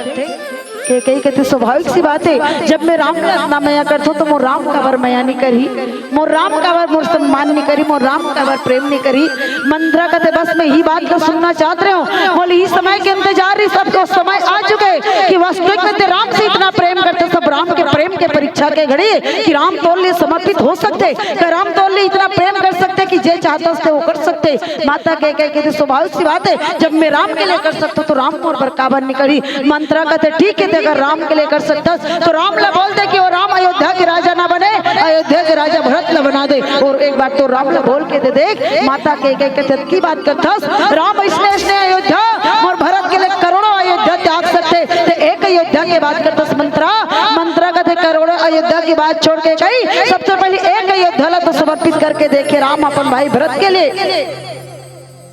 कैकेयी कथे, स्वाभाविक सी बात हे, जब मैं राम ला अतना मया करथों तो मोर राम काबर मया नइ करही, मोर राम काबर मोर सम्मान नइ करही, मोर राम काबर प्रेम नइ करही। मंथरा कथे, बस मैं इही बात ला सुनना चाहत रहेंव, मोला इही समय के इंतजार रहिस, अब तो समय आ चुके हे कि वास्तविक में ते राम से इतना प्रेम करथस, अब राम के प्रेम के परीक्षा के घड़ी कि राम तोर लिए समर्पित हो सकथे, का राम तोर लिए इतना प्रेम कर सकथे कि जे चाहथस ते वो कर सकथे। माता कैकेयी कथे, स्वाभाविक सी बात हे, जब मैं राम के लिए कर सकथों तो राम मोर बर काबर नइ करही। मंथरा कथे, ठीक हे, ते अगर राम के लिए कर सकथस तो राम ला बोल दे कि वो राम अयोध्या के राजा ना बने, अयोध्या के राजा भरत ला बना दे। अउ एक बार तो राम ला बोल के दे देख। माता कैकेयी कथे, अतकी बात करथस, राम अइसने अइसने अयोध्या, मोर भरत के लिए करोड़ों अयोध्या त्याग सकथे, ते एक अयोध्या के बात करथस मंथरा। मंथरा कथे, करोड़ों अयोध्या के बात छोड़ के कैकेयी, सबसे पहले एक अयोध्या ला तो समर्पित करके देखे राम अपन भाई भरत के लिए।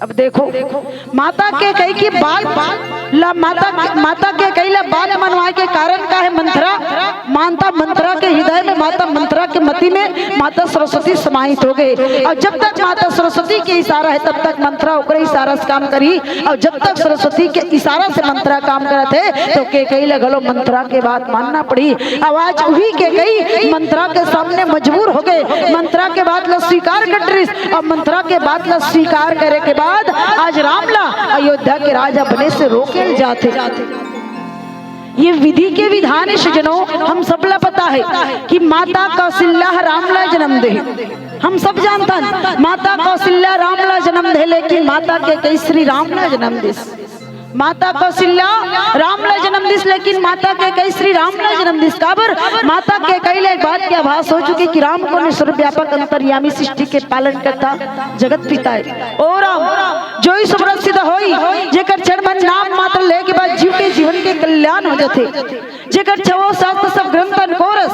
अब देखो, माता कैकेयी के बात ला, माता, माता कैकेयी ला बात मनवाए के कारण का हे मंथरा? माता मंथरा के हृदय में, माता मंथरा के मति में माता सरस्वती समाहित हो गे। अउ जब तक माता सरस्वती के इशारा हे, तब तक मंथरा ओकरे इशारा से काम करही, अउ जब तक सरस्वती के इशारा से मंथरा काम करत हे, तो कैकेयी ला घलो मंथरा के बात मानना पड़ही। अउ आज उही कैकेयी मंथरा के सामने मजबूर हो गे, मंथरा के बात ला स्वीकार कर डरिस। अब मंथरा के बात ला स्वीकार करे के बाद आज राम ला अयोध्या के राजा बने से रोके ल जाथे। ये विधि के विधान हे सज्जनों, हम सब ला पता हे कि माता कौशल्या ह राम ला जन्म दे। हम सब जानथन, माता कौशल्या राम ला जन्म दे, लेकिन माता कैकेयी श्री राम ला जन्म दिस। माता कौशल्या राम ला जन्म दिस, लेकिन माता कैकेयी श्री राम ला जन्म दिस। काबर? माता कैकेयी ला एक बात के आभास हो चुके कि राम कोन हे? सर्वव्यापक अंतर्यामी सृष्टि के पालन करता जगत पिता हे। ओ राम, जो ही सुव्रत सिद्ध होई, जेकर क्षण भर नाम मात्र ले के बाद जीव के जीवन के कल्याण हो जाथे, जेकर छवो शास्त्र सब ग्रंथन कोरस,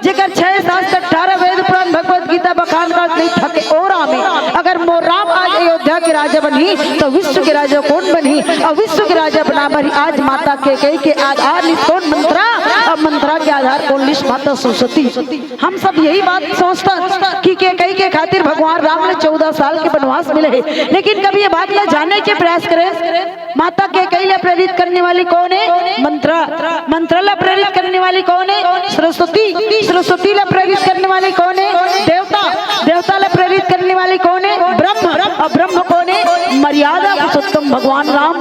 जेकर छह शास्त्र अठारह वेद पुराण भगवत गीता बखान करत नइ थके ओ रामे। अगर मोर राम आज अयोध्या के राजा बनही तो विश्व के राजा कोन बनही? अउ विश्व के राजा बना बर आज माता कैकेयी के आधार लिस कोन? मंथरा। अब मंथरा के आधार कोन लिस? माता सरस्वती। हम सब यही बात सोचथन कि कैकेयी के खातिर भगवान राम ला चौदह साल के वनवास मिले हे, लेकिन कभी ये बात ला जाने के प्रयास करे, माता कैकेयी ला प्रेरित करने वाली कोन हे? मंथरा। मंथरा ला प्रेरित करने वाली कोन हे? सरस्वती। सरस्वती ला प्रेरित करने वाली कोन हे? देवता। देवता ला प्रेरित करने वाली कोन हे? ब्रह्म। अउ ब्रह्म कोन हे? मर्यादा पुरुषोत्तम भगवान राम।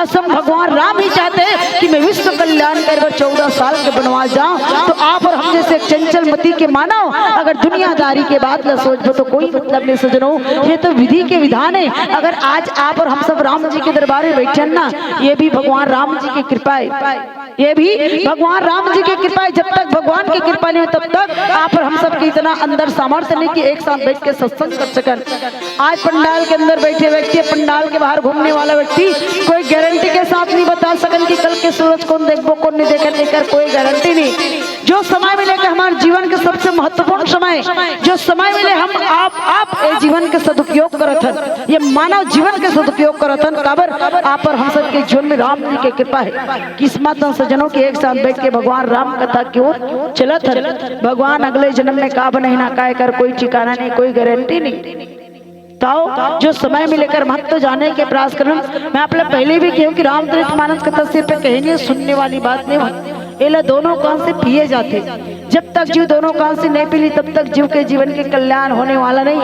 असम भगवान राम ही चाहते कि मैं विश्व कल्याण करे बर चौदह साल के वनवास जाऊं। तो आप अउ हम जैसे चंचल मति के मानव अगर दुनियादारी के बात ला सोचबो तो कोई मतलब नइ सज्जनों, ये तो विधि के विधान हे। अगर आज आप अउ हम सब राम जी के दरबार में बैठन ना, ये भी भगवान राम जी के कृपा हे, ये भी भगवान राम जी के कृपा हे। जब तक भगवान के कृपा नइ हो तब तक आप अउ हम सब के इतना अंदर सामर्थ्य नइ हे कि एक साथ बैठ के सत्संग कर सकन। आज पंडाल के अंदर बैठे व्यक्ति, पंडाल के बाहर घूमने वाला व्यक्ति कोई गारंटी के साथ नइ बता सकन कि कल के सूरज कोन देखबो, कोन नइ देखन, एकर कोई गारंटी नइ। जो समय मिले के हमारे जीवन के सबसे महत्वपूर्ण समय, जो समय मिले हम आप, आप ए जीवन के सदुपयोग करत हन, ये मानव जीवन के सदुपयोग करत हन। काबर? आप अउ हम सबके जीवन में राम जी के कृपा हे। किस्मत अउ सज्जनों के एक साथ बैठ के भगवान राम कथा की ओर चलत हन। भगवान अगले जन्म में का बनही ना का, एकर कोई ठिकाना नइ, कोई गारंटी नइ। तो जो समय मिले एकर महत्व जाने के प्रयास करन। मैं आप ला पहले भी कहूं कि रामचरित मानस कथा सिर्फ कहिनी सुनने वाली बात नइ होय, एला दोनों कान से पिए जाथे। जब तक जीव दोनों कान से नइ पी ली, तब तक जीव के जीवन के कल्याण होने वाला नइ।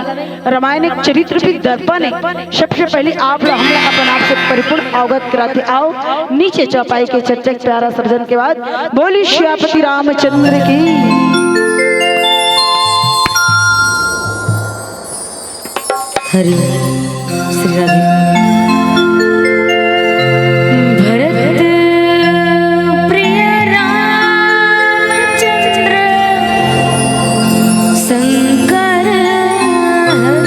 रामायण एक चरित्र भी दर्पण हे। सबसे पहले आप ला, हम ला अपन आप से परिपूर्ण अवगत कराथे। आओ, नीचे चौपाई के चर्चा के प्यारा सर्जन के बाद बोली सियापति रामचंद्र की। हरि ओम। श्री राधे। भरत प्रिय रामचंद्र शंकर हरि ओम।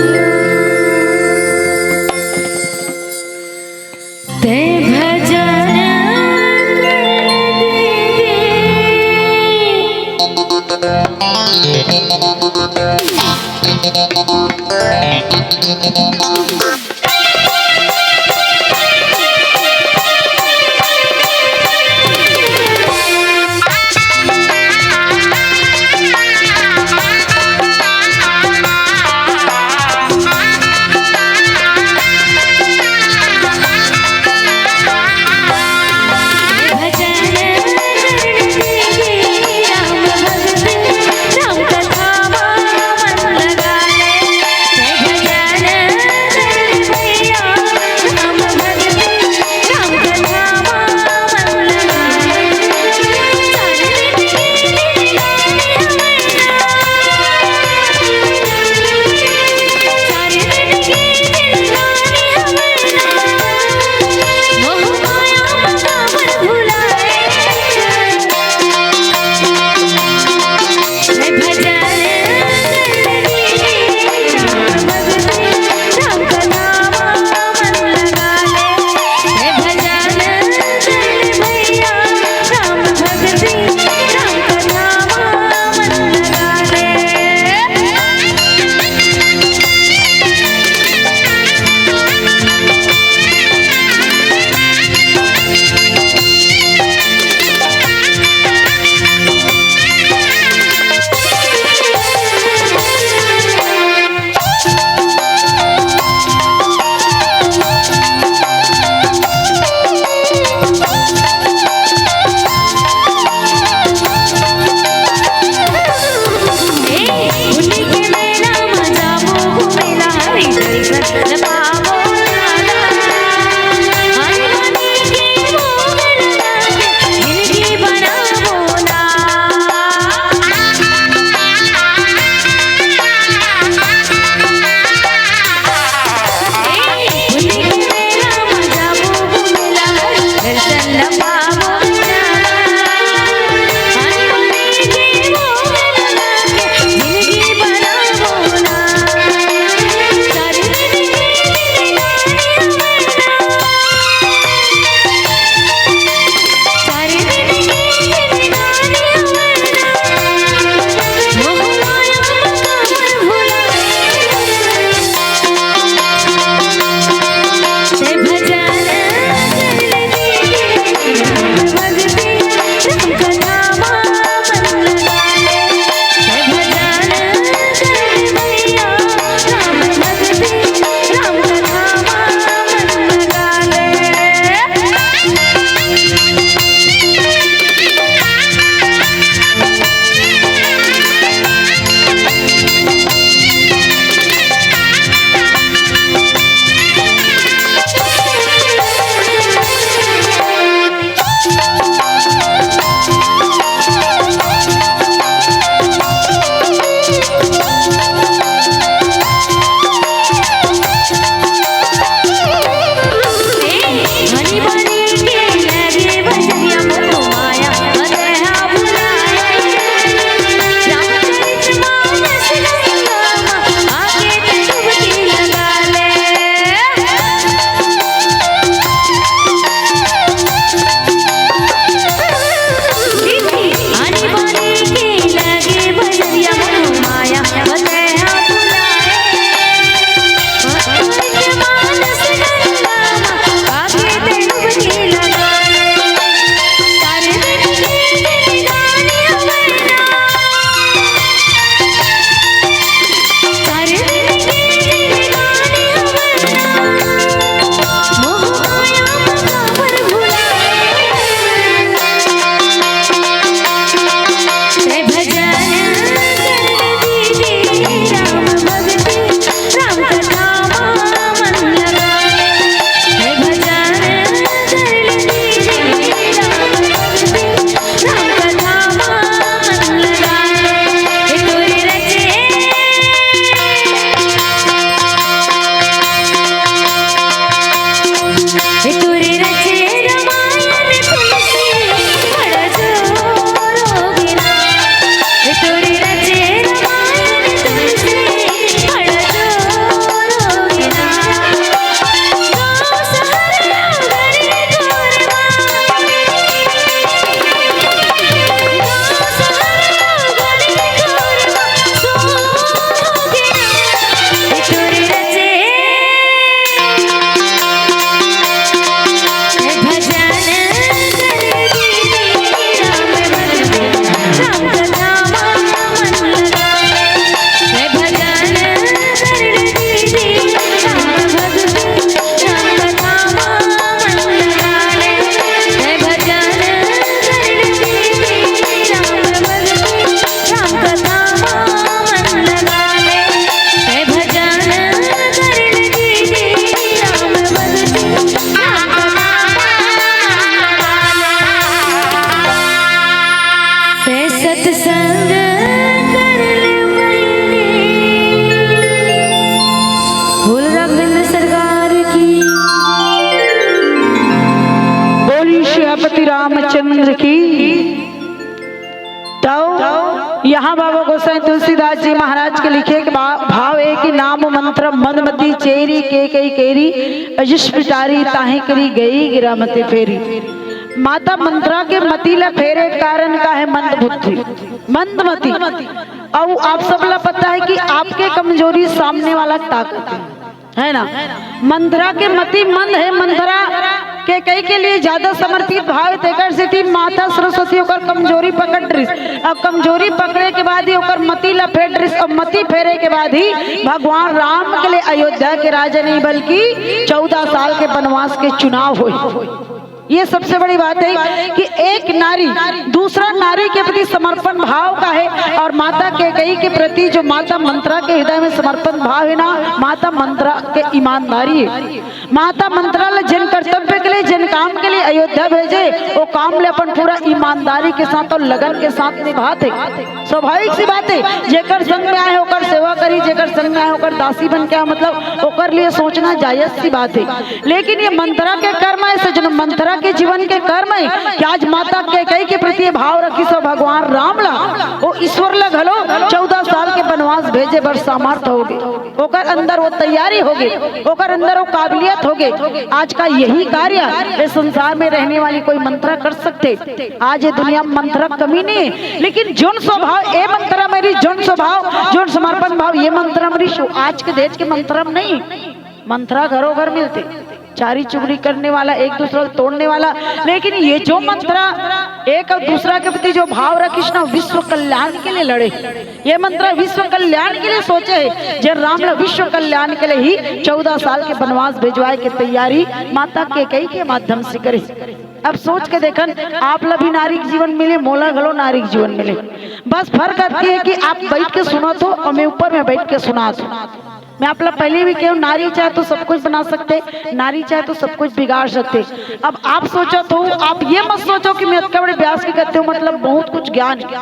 ते भजन कर दीदी। सत्संग कर ले मैंने। बोल राघवेंद्र सरकार की। बोली श्रीपति रामचंद्र की। तो यहाँ बाबा गोसाई तुलसीदास जी महाराज के लिखे के बा-, भाव है कि नाम मंत्र मंदमती चेरी के कई केरी, अजिश पिटारी ताहे करी गई गिरा मते फेरी। माता मंत्रा के मति ला फेरे के कारण का है? मंद बुद्धि, मंदमति। अउ आप सब ला पता है कि आपके कमजोरी सामने वाला के ताकत है, है ना? मंत्रा के मति मंद है, मंत्रा के कई के लिए ज्यादा समर्पित भाव है, तेकर सेती माता सरस्वती ओकर कमजोरी पकड़ रिस, अउ कमजोरी पकड़े के बाद ही ओकर मति ला फेर रिस, अउ मति फेरे के बाद ही भगवान राम के लिए अयोध्या के राजा नहीं, बल्कि चौदह साल के वनवास के चुनाव होय। ये सबसे बड़ी बात है कि एक नारी दूसरा नारी के प्रति समर्पण भाव का है, और माता कैकेयी के प्रति जो माता मंत्रा के हृदय में समर्पण भाव है ना, माता मंत्रा के ईमानदारी है। माता मंत्रा ला जिन कर्तव्य के लिए, जिन काम के लिए अयोध्या भेजे, वो काम ले अपन पूरा ईमानदारी के साथ और लगन के साथ निभात है। स्वाभाविक सी बात है, जेकर संग में आए ओकर सेवा करी, जेकर संग में आए ओकर दासी बन के, मतलब ओकर लिए सोचना जायज सी बात है। लेकिन ये मंत्रा के कर्म है, सज्जन, मंत्रा के जीवन के कर्म है कि आज माता कैकेयी के प्रति ये भाव रखिस अउ भगवान राम ला, वो ईश्वर ला घलो चौदह साल के वनवास भेजे बर सामर्थ होगे, ओकर अंदर वो तैयारी होगे, ओकर अंदर वो काबिलियत होगे। आज का यही कार्य ये संसार में रहने वाली कोई मंत्रा कर सकथे? आज ये दुनिया में मंत्रा कमी नहीं है, लेकिन जोन स्वभाव ए मंत्रा में रिस, जोन स्वभाव, जोन समर्पण भाव ए मंत्रा में रिस, आज के date के मंत्रा में नहीं। मंत्रा घरों घर मिलथे, चारी चुगली करने वाला, एक दूसरा को तोड़ने वाला, लेकिन ये जो मंत्रा एक अउ दूसरा के प्रति जो भाव रखिस ना, विश्व कल्याण के लिए लड़े। ये मंत्रा विश्व कल्याण के लिए सोचे है, जे राम ला विश्व कल्याण के लिए ही चौदह साल के वनवास भेजवाए के तैयारी माता कैकेयी के माध्यम से करे। अब सोच के देखन, आप ला भी नारी के जीवन मिले, मोला घलो नारी के जीवन मिले। बस फर्क अतके है कि आप बैठ के सुनत हो अउ मैं ऊपर में बैठ के सुनात हूँ। मैं आप ला पहले भी कहूँ, नारी चाहे तो सब कुछ बना सकथे, नारी चाहे तो सब कुछ बिगाड़ सकथे। अब आप सोचत हो, आप ये मत सोचो कि मैं अतका बड़े व्यास के कहते हो, मतलब बहुत कुछ ज्ञान है।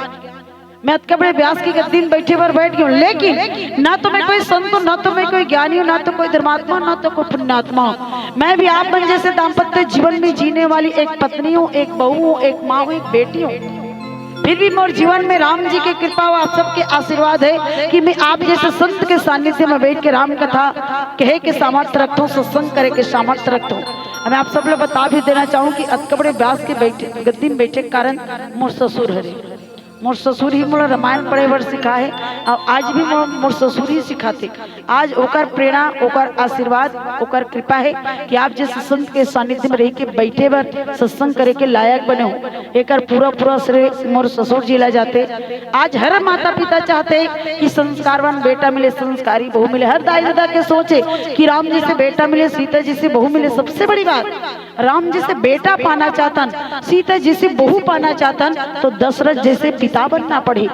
मैं अतका बड़े व्यास के गद्दी में बैठे बर बैठ गया हूँ, लेकिन ना तो मैं कोई संत हूँ, ना तो मैं कोई ज्ञानी हूँ, ना तो कोई धर्मात्मा हूँ, ना तो कोई पुण्यात्मा हूँ। मैं भी आप मन जैसे दाम्पत्य जीवन में जीने वाली एक पत्नी हूँ, एक बहू हूँ, एक माँ हूँ, एक बेटी हूँ। फिर भी मोर जीवन में राम जी के कृपा अउ आप सबके आशीर्वाद है कि मैं आप जैसे संत के सानिध्य में बैठ के राम कथा कहे के सामर्थ्य रखत हूँ, सत्संग करे के सामर्थ्य रखत हूँ। मैं आप सब ला बता भी देना चाहूँ कि अतका बड़े व्यास के बैठे, गद्दी में बैठे के कारण मोर ससुर हरे। मोर ससुर ही मोला रामायण पढ़े बर सिखाए हे, अउ आज भी मोर, मोर ससुर ही सिखाथे। आज ओकर प्रेरणा, ओकर आशीर्वाद, ओकर कृपा है कि आप जैसे संत के सानिध्य में रह के बैठे बर, सत्संग करे के लायक बने हो। एकर पूरा, पूरा श्रेय मोर ससुर जी ला जाथे। आज हर माता पिता चाहथे कि संस्कारवान बेटा मिले, संस्कारी बहू मिले। हर दाई ददा के सोच है कि राम जैसे बेटा मिले, सीता जैसे बहू मिले, सबसे बड़ी बात। राम जैसे बेटा पाना चाहतन, सीता जैसे बहू पाना चाहतन, तो दशरथ जैसे पिता बनना पड़ही,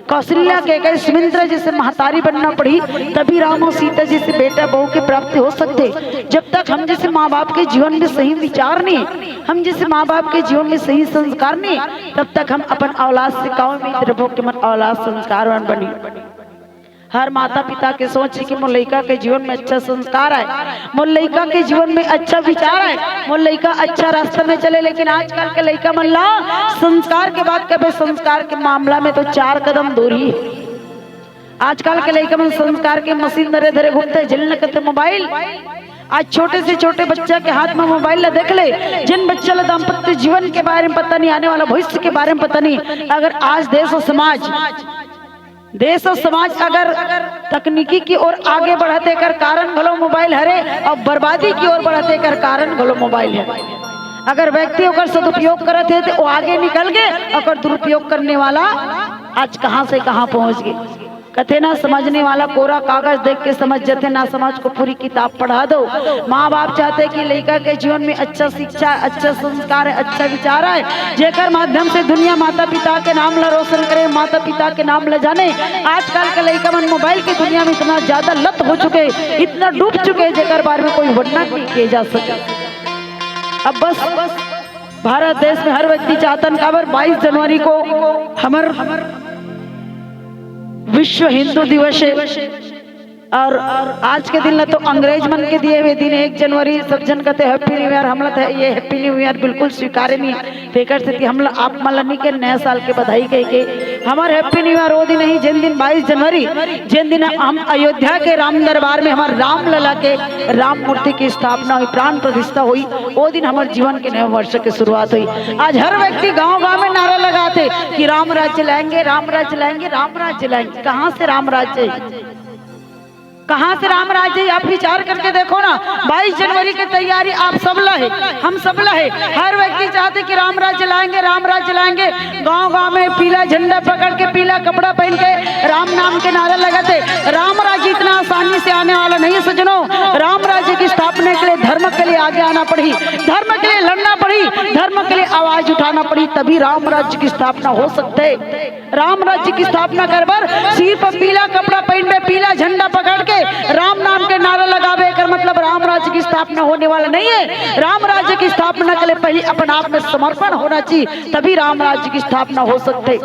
कौशल्या कैकेयी सुमित्रा जैसे महतारी बनना पड़ही, तभी राम अउ सीता जैसे बेटा बहू के प्राप्ति हो सकथे। जब तक हम जैसे माँ बाप के जीवन में सही विचार नहीं, हम जैसे माँ बाप के जीवन में सही संस्कार नहीं, तब तक हम अपन औलाद से का उम्मीद रखबो कि हमर औलाद संस्कारवान बनही। हर माता पिता के सोच हे कि मोर लइका के जीवन में अच्छा संस्कार आए, मोर लइका के जीवन में अच्छा विचार आए, मोर लइका अच्छा रास्ता में चले। लेकिन आजकल के लइका मन ला संस्कार के बात कबे, संस्कार के मामला में तो चार कदम दूर ही हे। आजकल के लइका मन संस्कार के मशीन धरे धरे घूमथे, जेन ल कथे मोबाइल। आज छोटे से छोटे बच्चा के हाथ में मोबाइल ला देख ले, जिन बच्चा ला दाम्पत्य जीवन के बारे में पता नहीं, आने वाला भविष्य के बारे में पता नहीं, अगर आज देश अउ समाज, देश अउ समाज अगर तकनीकी की ओर आगे बढ़त हे, एकर कारण घलो मोबाइल हरे, अउ बर्बादी की ओर बढ़त हे, एकर कारण घलो मोबाइल हरे। अगर व्यक्ति ओकर सदुपयोग करत हे, तो वो आगे निकल गे, ओकर दुरुपयोग करने वाला आज कहाँ से कहाँ पहुँच गे। कथे ना, समझने वाला कोरा कागज देख के समझ जथे, ना समझ को पूरी किताब पढ़ा दो। माँ बाप चाहथे कि लइका के जीवन में अच्छा शिक्षा, अच्छा संस्कार, अच्छा विचार आए, जेकर माध्यम से दुनिया माता पिता के नाम ला रोशन करे, माता पिता के नाम ला जाने। आजकल के लइका मन मोबाइल की दुनिया में इतना ज्यादा लत हो चुके, इतना डूब चुके, जेकर बारे में कोई वर्णन नहीं किए जा सके। अब बस भारत देश में हर व्यक्ति चाहतन, काबर बाईस जनवरी को हमर विश्व हिंदू दिवस है। और आज के दिन ला तो अंग्रेज मन के दिए हुए दिन, एक जनवरी, सब झन कहते हैप्पी न्यू ईयर, हमला तो ये हैप्पी न्यू ईयर बिल्कुल स्वीकार्य नहीं है। तेकर सेती हमला आप मन ला नहीं के नया साल के बधाई कह के हमर हैप्पी न्यू ईयर वो दिन ही, जिन दिन बाईस जनवरी, जिन दिन हम अयोध्या के राम दरबार में हमर राम लला के राम मूर्ति की स्थापना हुई, प्राण प्रतिष्ठा हुई, वो दिन हमर जीवन के नए वर्ष के शुरुआत हुई। आज हर व्यक्ति गांव-गांव में नारा लगाथे कि राम राज्य लाएंगे, राम राज्य लाएंगे, राम राज्य लाएंगे। कहां से राम राज्य? कहां से राम राज्य? आप विचार करके देखो ना, बाईस जनवरी के तैयारी आप सब ला हे, हम सब ला हे। हर व्यक्ति चाहथे कि राम राज्य लाएंगे, राम राज्य लाएंगे। गांव-गांव में पीला झंडा पकड़ के, पीला कपड़ा पहन के राम नाम के नारा लगाथे। राम राज्य इतना आसानी से आने वाला नहीं है सज्जनों। राम राज्य की स्थापना के लिए धर्म के लिए आगे आना पड़ी, धर्म के लिए लड़ना पड़ी, धर्म के लिए आवाज उठाना पड़ी, तभी राम राज्य की स्थापना हो सकते। राम राज्य की स्थापना करे बर सिर पर पीला कपड़ा पहनबे, पीला झंडा पकड़ के राम नाम के नारा लगाबे, एकर मतलब राम राज्य की स्थापना होने वाला नहीं है। राम राज्य की स्थापना के लिए पहले अपन आप में समर्पण होना चाहिए, तभी राम राज्य की स्थापना हो सकते।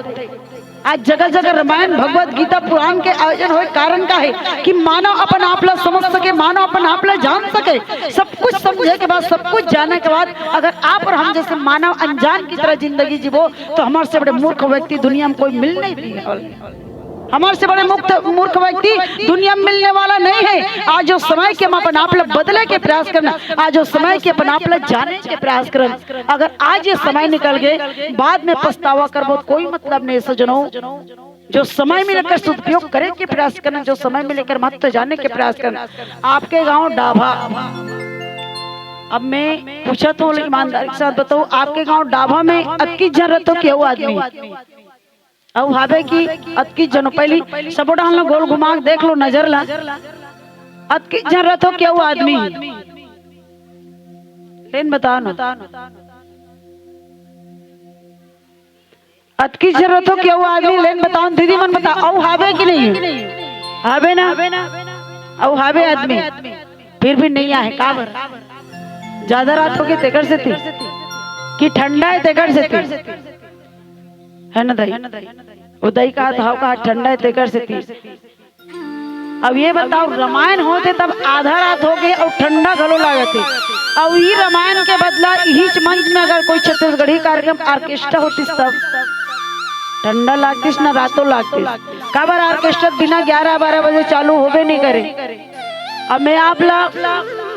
आज जगह जगह रामायण, भगवत गीता, पुराण के आयोजन होए, कारण का है कि मानव अपन आप ला समझ सके, मानव अपन आप ला जान सके। सब कुछ समझे के बाद, सब कुछ जाने के बाद अगर आप और हम जैसे मानव अनजान की तरह जिंदगी जीबो, तो हमर से बड़े मूर्ख व्यक्ति दुनिया में कोई मिल नहीं रही है। हमर से बड़े मुक्त, मूर्ख व्यक्ति दुनिया में मिलने वाला नहीं है। आज जो समय के हम अपन आप ला बदले के प्रयास करना, आज जो समय के अपन आप ला जाने के प्रयास करना, अगर आज ये समय निकल गए, बाद में पछतावा करबो तो कोई मतलब नहीं सज्जनों। जो समय मिले एकर सदुपयोग करे के प्रयास करना, जो समय मिले एकर महत्व जाने के प्रयास करना। आपके गांव डाभा, अब मैं पूछत हूं ईमानदारी के साथ बताओ, आपके गांव डाभा में अतकी झन रहिथो कि अउ आदमी? अउ हावे कि अतकी झन हो? पहली सबो डहन ला गोल घुमा के देख लो, नजर ला। अतकी झन रहिथो कि अउ आदमी? लेन बताओ ना। अतकी झन रहिथो कि अउ आदमी? लेन बताओ दीदी मन, बताओ, अउ हावे कि नहीं? हावे ना? अउ हावे आदमी, फिर भी नहीं आहे। काबर? ज्यादा रात होगे तेकर सेती कि ठंडा है तेकर सेती? है ना दाई? वो दाई कहा था, कहा ठंडा है तेकर सेती। अब ये बताओ, रामायण होथे तब आधा रात होगे अउ ठंडा घलो लागत हे। अउ ई रामायण के बदला इहीच मंच में अगर कोई छत्तीसगढ़ी कार्यक्रम, ऑर्केस्ट्रा होतिस तब ठंडा लागतिस ना, रातो लागतिस। काबर, ऑर्केस्ट्रा बिना ग्यारह बारह बजे चालू होबे नहीं करे। अब मैं आप ला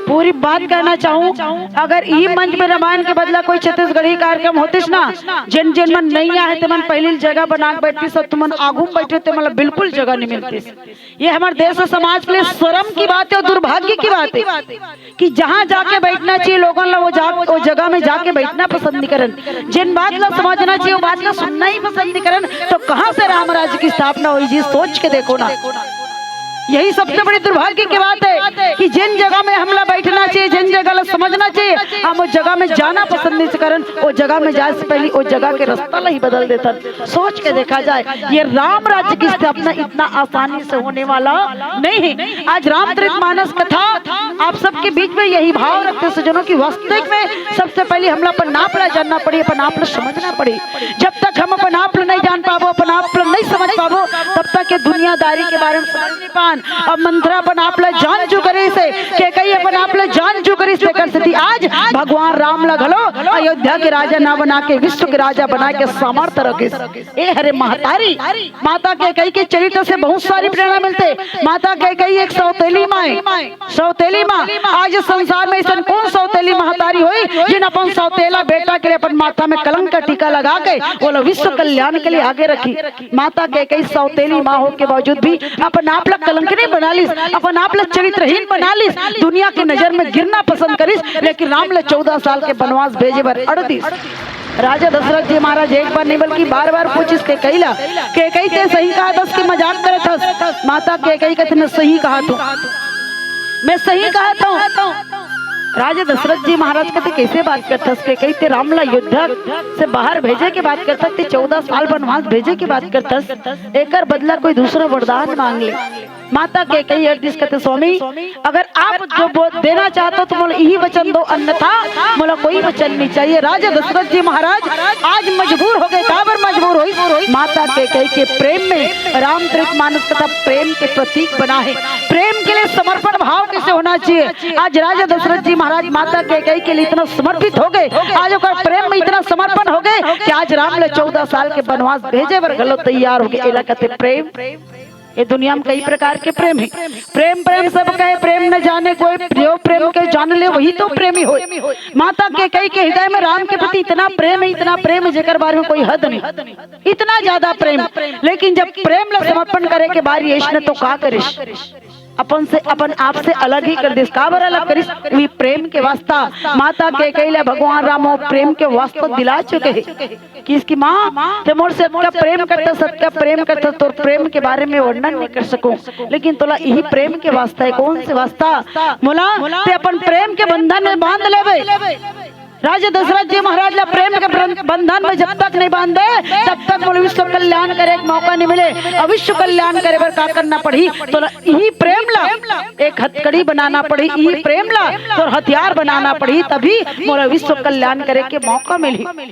पूरी बात कहना चाहूं, अगर ई मंच में रामायण के बदला कोई छत्तीसगढ़ी कार्यक्रम होतिस ना, जेन जेन मन नहीं आहे ते मन पहली जगह बना के बैठतिस, अउ तुमन आगू में बैठे ते मन ला बिल्कुल जगह नहीं मिलतिस। ये हमर देश अउ समाज के लिए शर्म की बात है और दुर्भाग्य की बात है कि जहाँ जाके बैठना चाहिए लोगन ला, वो जा, वो जगह में जाके बैठना पसंद नहीं करन। जिन बात ला समझना चाहिए, वो बात ला सुनना ही पसंद नहीं करन, तो कहाँ से राम राज्य की स्थापना होई जी? सोच के देखो ना। यही सबसे बड़ी दुर्भाग्य की बात है कि जिन जगह में हमला बैठना चाहिए, जिन जगह ला समझना चाहिए, हम उस जगह में जाना पसंद नहीं करन। वो जगह में जाए से पहले वो जगह के रास्ता ला ही बदल देथन। सोच के देखा जाए, ये राम राज्य की स्थापना इतना आसानी से होने वाला नहीं है। आज रामचरित मानस कथा आप सबके बीच में यही भाव रखते सज्जनों कि वास्तविक में सबसे पहले हमला अपन आप ला जानना पड़ी, अपन आप ला समझना पड़ी। जब तक हम अपन आप ला नहीं जान पाबो, अपन आप ला नहीं समझ पाबो, तब तक ये दुनियादारी के बारे में समझ नहीं पान। अब मंथरा अपन आप ला जान चुक रहिस हे, कैकई अपन आप ला जान चुक रहिस हे, तेकर सेती आज भगवान राम ला घलो अयोध्या के राजा ना बना के विश्व के राजा बना के सामर्थ्य रखिस। ए हरे महतारी, माता कैकई के चरित्र से बहुत सारी प्रेरणा मिलथे। माता कैकई एक सौतेली माँ हे, सौतेली माँ। आज इस संसार में अइसन कौन सौतेली महतारी होई जिन अपन सौतेला बेटा के लिए अपन माथा में कलंक का टीका लगा के ओला विश्व कल्याण के लिए आगे रखी। माता कैकई सौतेली माँ होके बावजूद भी अपन आप ला कलंकिनी बना लिस, अपन आप ला चरित्रहीन बना लिस, दुनिया के नजर में गिरना पसंद करिस, लेकिन राम ला चौदह साल के वनवास भेजे बर अड़ दिस। राजा दशरथ जी महाराज एक बार नहीं बल्कि बार बार पूछिस कैकई ला, कैकई ते सही कहत हस कि मजाक करत हस? माता कैकई कथे, मैं सही कहत हूँ, मैं सही कहत हूँ। राजा दशरथ जी महाराज कथे, कैसे बात करत हस? कैकई ते राम ला अयोध्या से बाहर भेजे के बात करत हस, ते चौदह साल वनवास भेजे के बात करत हस, एकर बदला कोई दूसरा वरदान मांग ले। माता कैकेयी हर दिस कथे, स्वामी, अगर आप जो बो-, देना चाहत हो तो मोला इही वचन दो, अन्यथा मोला कोई वचन नहीं चाहिए। राजा दशरथ जी महाराज आज मजबूर हो गए। काबर मजबूर होइस? माता कैकेयी के प्रेम में। रामचरित मानस कथा प्रेम के प्रतीक बना है। प्रेम के लिए समर्पण भाव कैसे होना चाहिए? आज राजा दशरथ जी महाराज माता कैकेयी के लिए इतना समर्पित हो गए, आज ओकर प्रेम में इतना समर्पण हो गए कि आज राम ला चौदह साल के वनवास भेजे बर घलो तैयार हो गए। एला कथे प्रेम। ये दुनिया में कई प्रकार के प्रेम है। प्रेम प्रेम सब कहे, प्रेम न जाने कोई, जो प्रेम के जान ले वही तो प्रेमी होय। माता कैकेयी के हृदय में राम के प्रति इतना प्रेम है, इतना प्रेम है, जेकर बारे में कोई हद नहीं, इतना ज्यादा प्रेम। लेकिन जब प्रेम ला समर्पण करे के बारी आइस न, तो का करिस? अपन से, अपन आप से अलग ही कर दिस। काबर अलग करिस? वही प्रेम के वास्ता। माता कैकेयी ला भगवान राम वो प्रेम के वास्ता दिला चुके हैं। किस कि माँ, ते मोर से अतका प्रेम करथस, अतका प्रेम करथस, तोर प्रेम के बारे में वर्णन नहीं कर सकूं। लेकिन तोला इही प्रेम के वास्ता है। कौन से वास्ता? मोला ते अपन प्रेम के बंधन में बांध लेबे। राजा दशरथ जी महाराज ला प्रेम के बंध-, बंधन में जब तक नहीं बांधे, तब तक मोला विश्व कल्याण करे के मौका नहीं मिले। और विश्व कल्याण करे बर का करना पड़ही? तोला इही प्रेम ला एक हथकड़ी बनाना पड़ही, इही प्रेम ला तोर हथियार बनाना पड़ही, तभी मोला विश्व कल्याण करे के मौका मिलही।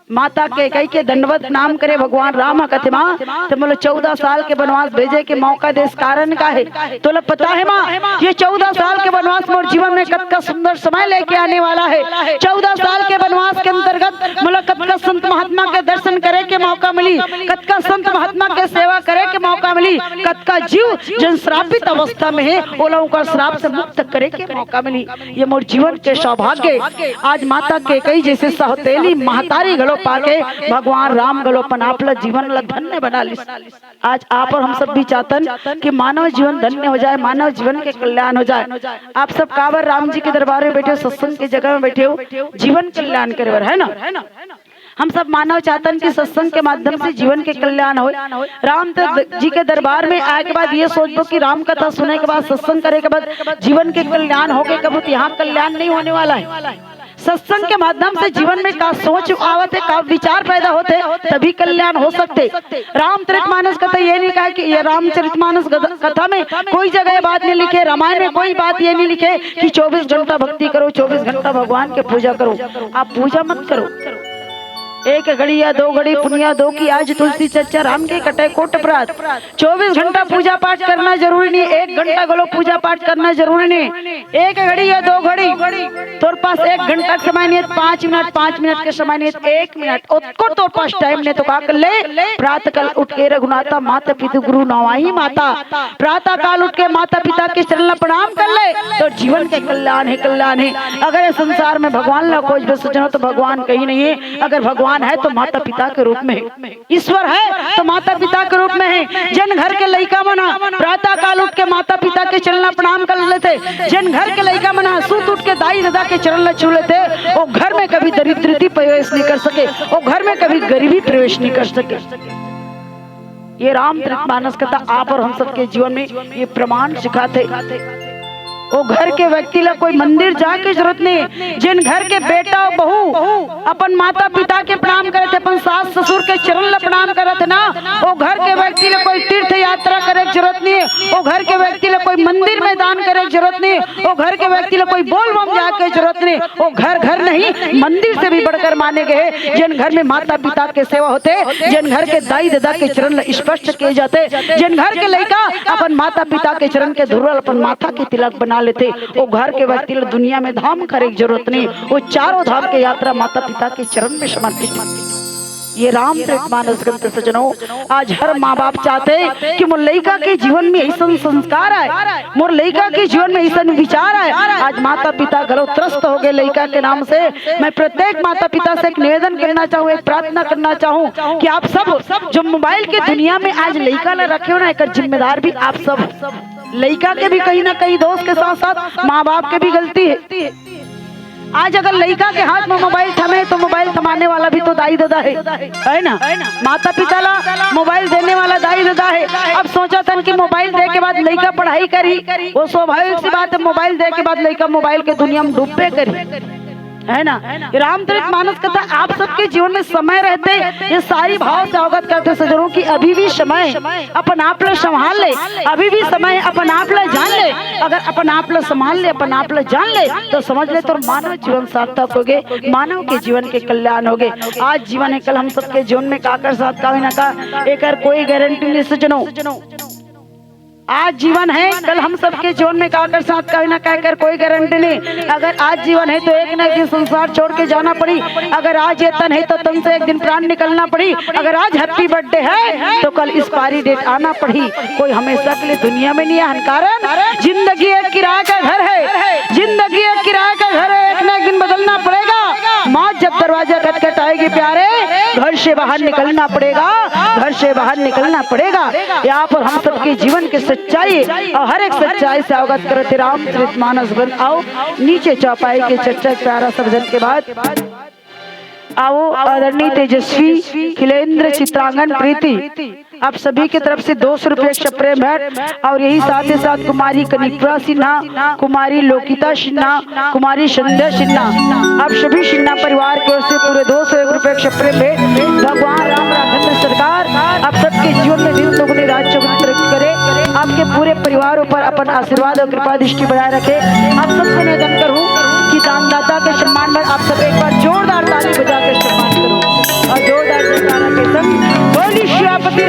माता कैकेयी के दंडवत प्रणाम करे भगवान राम ह, कथे, माँ, ते मोला चौदह साल के वनवास भेजे के मौका देस, कारण का है? तोला पता है माँ, ये चौदह साल के वनवास मोर जीवन में कतका सुंदर समय लेके आने वाला है। चौदह साल के वनवास के अंतर्गत मोला कतका संत महात्मा के दर्शन करे के मौका मिली, कतका संत महात्मा के सेवा करे के मौका मिली, कतका जीव जन श्रापित अवस्था में है, ओला ओकर श्राप से मुक्त करे के मौका मिली। ये मोर जीवन के सौभाग्य। आज माता कैकेयी जैसे सौतेली महतारी घलो पाके भगवान राम घलो अपन आप ला, जीवन ला धन्य बना लिस। आज आप और हम सब भी चाहतन कि मानव जीवन धन्य हो जाए, मानव जीवन के कल्याण हो जाए। आप सब काबर राम जी के दरबार में बैठे हो, सत्संग की जगह में बैठे हो? जीवन कल्याण करे बर, है ना? हम सब मानव चाहतन कि सत्संग के माध्यम से जीवन के कल्याण होय। राम त-, जी के दरबार में आए के बाद ये सोचबो कि राम कथा सुने के बाद, सत्संग करे के बाद जीवन के कल्याण हो गए, कबो तो यहाँ कल्याण नहीं होने वाला है। सत्संग के माध्यम से जीवन में का सोच आवत है, का विचार पैदा होते, तभी कल्याण हो सकते। रामचरित मानस कथा ये नहीं कहा कि ये रामचरित मानस गध-, कथा में कोई जगह ये बात नहीं लिखे, रामायण में कोई बात ये नहीं लिखे कि चौबीस घंटा भक्ति करो, चौबीस घंटा भगवान के पूजा करो। आप पूजा मत करो। एक घड़ी या दो घड़ी पुनिया दो कि आज तुलसी चर्चा राम के कटे कोट अपराध। चौबीस घंटा पूजा पाठ करना जरूरी नहीं, एक घंटा घलो पूजा पाठ करना जरूरी नहीं। एक घड़ी या दो घड़ी तोर पास एक घंटा के समय नहीं है, पाँच मिनट, पाँच मिनट के समय नहीं है, एक मिनट, ओतको तोर पास टाइम नहीं, तो का कर ले? प्रातः काल उठ के रघुनाथा माता पितु गुरु नवाई माता, प्रातः काल उठ के माता पिता के चरण ला प्रणाम कर ले, तो जीवन के कल्याण है, कल्याण है। अगर इस संसार में भगवान ला खोजबे सज्जनों, तो भगवान कहीं नहीं है। अगर भगवान है तो माता पिता के रूप में है, ईश्वर है तो माता पिता के रूप में है। जेन घर के लइका मन ह प्रातः काल उठ के माता पिता के चरण ला प्रणाम कर लेथे, जेन घर के लइका मन ह सुत उठ के दाई ददा के चरण ला छू लेथे, वो घर में कभी दरिद्रता प्रवेश नहीं कर सके, वो घर में कभी गरीबी प्रवेश नहीं कर सके। ये रामचरित मानस कथा आप और हम सबके जीवन में ये प्रमाण सिखाथे। ओ घर के व्यक्ति ला कोई मंदिर जाए के जरूरत नहीं। जेन घर के बेटा अउ बहू अपन माता पिता के प्रणाम करे थे, अपन सास ससुर के चरण ला प्रणाम करे थे ना, ओ घर के व्यक्ति ला कोई तीर्थ यात्रा करे के जरूरत नहीं। ओ घर के व्यक्ति ला कोई मंदिर में दान करे के जरूरत नहीं। ओ घर के व्यक्ति ला कोई बोल बम जाए के जरूरत नहीं। ओ घर घर नहीं, मंदिर से भी बढ़कर माने गए हे। जेन घर में माता पिता के सेवा होथे, जेन घर के दाई ददा के चरण ला स्पर्श किए जाथे, जेन घर के लइका अपन माता पिता के चरण के धूल ला अपन माथा के तिलक बना लेथे, ओ घर के व्यक्ति ला दुनिया में धाम करे के जरूरत नहीं। ओ चारों धाम के यात्रा माता पिता के चरण में समर्पित हे। ये रामचरित मानस ग्रंथ, सज्जनों, आज हर माँ बाप चाहथे कि मोर लइका के जीवन में अइसन संस्कार आए, मोर लइका के जीवन में अइसन विचार आए। आज माता पिता घलो त्रस्त हो गए लइका के नाम से। मैं प्रत्येक माता पिता से एक निवेदन करना चाहूँ, एक प्रार्थना करना चाहूँ कि आप सब जो मोबाइल के दुनिया में आज लइका ला रखे हो ना, एकर जिम्मेदार भी आप सब हो। लइका के भी कहीं ना कहीं दोष के साथ साथ माँ बाप के भी गलती है। आज अगर लइका के हाथ में मोबाइल थमे तो मोबाइल थमाने वाला भी तो दाई ददा है, है ना? माता पिता ला मोबाइल देने वाला दाई ददा है। अब सोचत हन कि मोबाइल दे के बाद लइका पढ़ाई करही, वो स्वाभाविक सी बात है, मोबाइल दे के बाद लइका मोबाइल के दुनिया में डूबबे करही। है ना? ये रामचरित मानस कथा आप सबके जीवन में समय रहते ये सारी भाव से अवगत करते सज्जनों कि अभी भी समय अपन आप ला संभाल ले, अभी भी समय अपन आप ला जान ले। अगर अपन आप ला संभाल ले, अपन आप ला जान ले, तो समझ ले तोर मानव जीवन सार्थक होगे, मानव के जीवन के कल्याण होगे। आज जीवन है, कल हम सबके जीवन में का कर साथ का होही ना का, एकर कोई गारंटी नहीं सज्जनों। आज जीवन है, कल हम सबके जीवन में का कर साथ का होही ना का, एकर कोई गारंटी नहीं। अगर आज जीवन है तो एक ना एक दिन संसार छोड़ के जाना पड़ही। अगर आज ये तन है तो तन से एक दिन प्राण निकलना पड़ही। अगर आज हैप्पी बर्थडे है तो कल एक्सपायरी डेट आना पड़ही। कोई हमेशा के लिए दुनिया में नहीं है। कारण जिंदगी एक किराए का घर है, जिंदगी एक किराए का घर है, एक ना एक दिन बदलना पड़ेगा। मौत जब दरवाजा खटखटाएगी प्यारे, घर से बाहर निकलना पड़ेगा, घर से बाहर निकलना पड़ेगा। यहाँ पर हम सबके जीवन की सच्चाई और हर एक सच्चाई से अवगत करत हे रामचरित मानस ग्रंथ। आओ नीचे चौपाई के चर्चा, प्यारा सब जन के बाद आओ आदरणीय तेजस्वी खिलेंद्र चित्रांगन प्रीति, आप सभी की तरफ से दो सौ रुपये का प्रेम भेंट और यही साथ ही साथ कुमारी कनिपुरा सिन्हा, कुमारी लोकिता सिन्हा, कुमारी संध्या सिन्हा, आप सभी सिन्हा परिवार की ओर से पूरे दो सौ एक रुपये का प्रेम भेंट। भगवान राम राघवेंद्र सरकार आप सबके जीवन में दिन दोगुनी रात चौगुनी तरक्की करे, आपके पूरे परिवारों पर अपन आशीर्वाद और कृपा दृष्टि बनाए रखे। आप सबसे निवेदन करूँ कि दानदाता के सम्मान में आप सब एक बार जोरदार ताली बजा के सम्मान करो और जोरदार जयकारा के संग बोली सियापति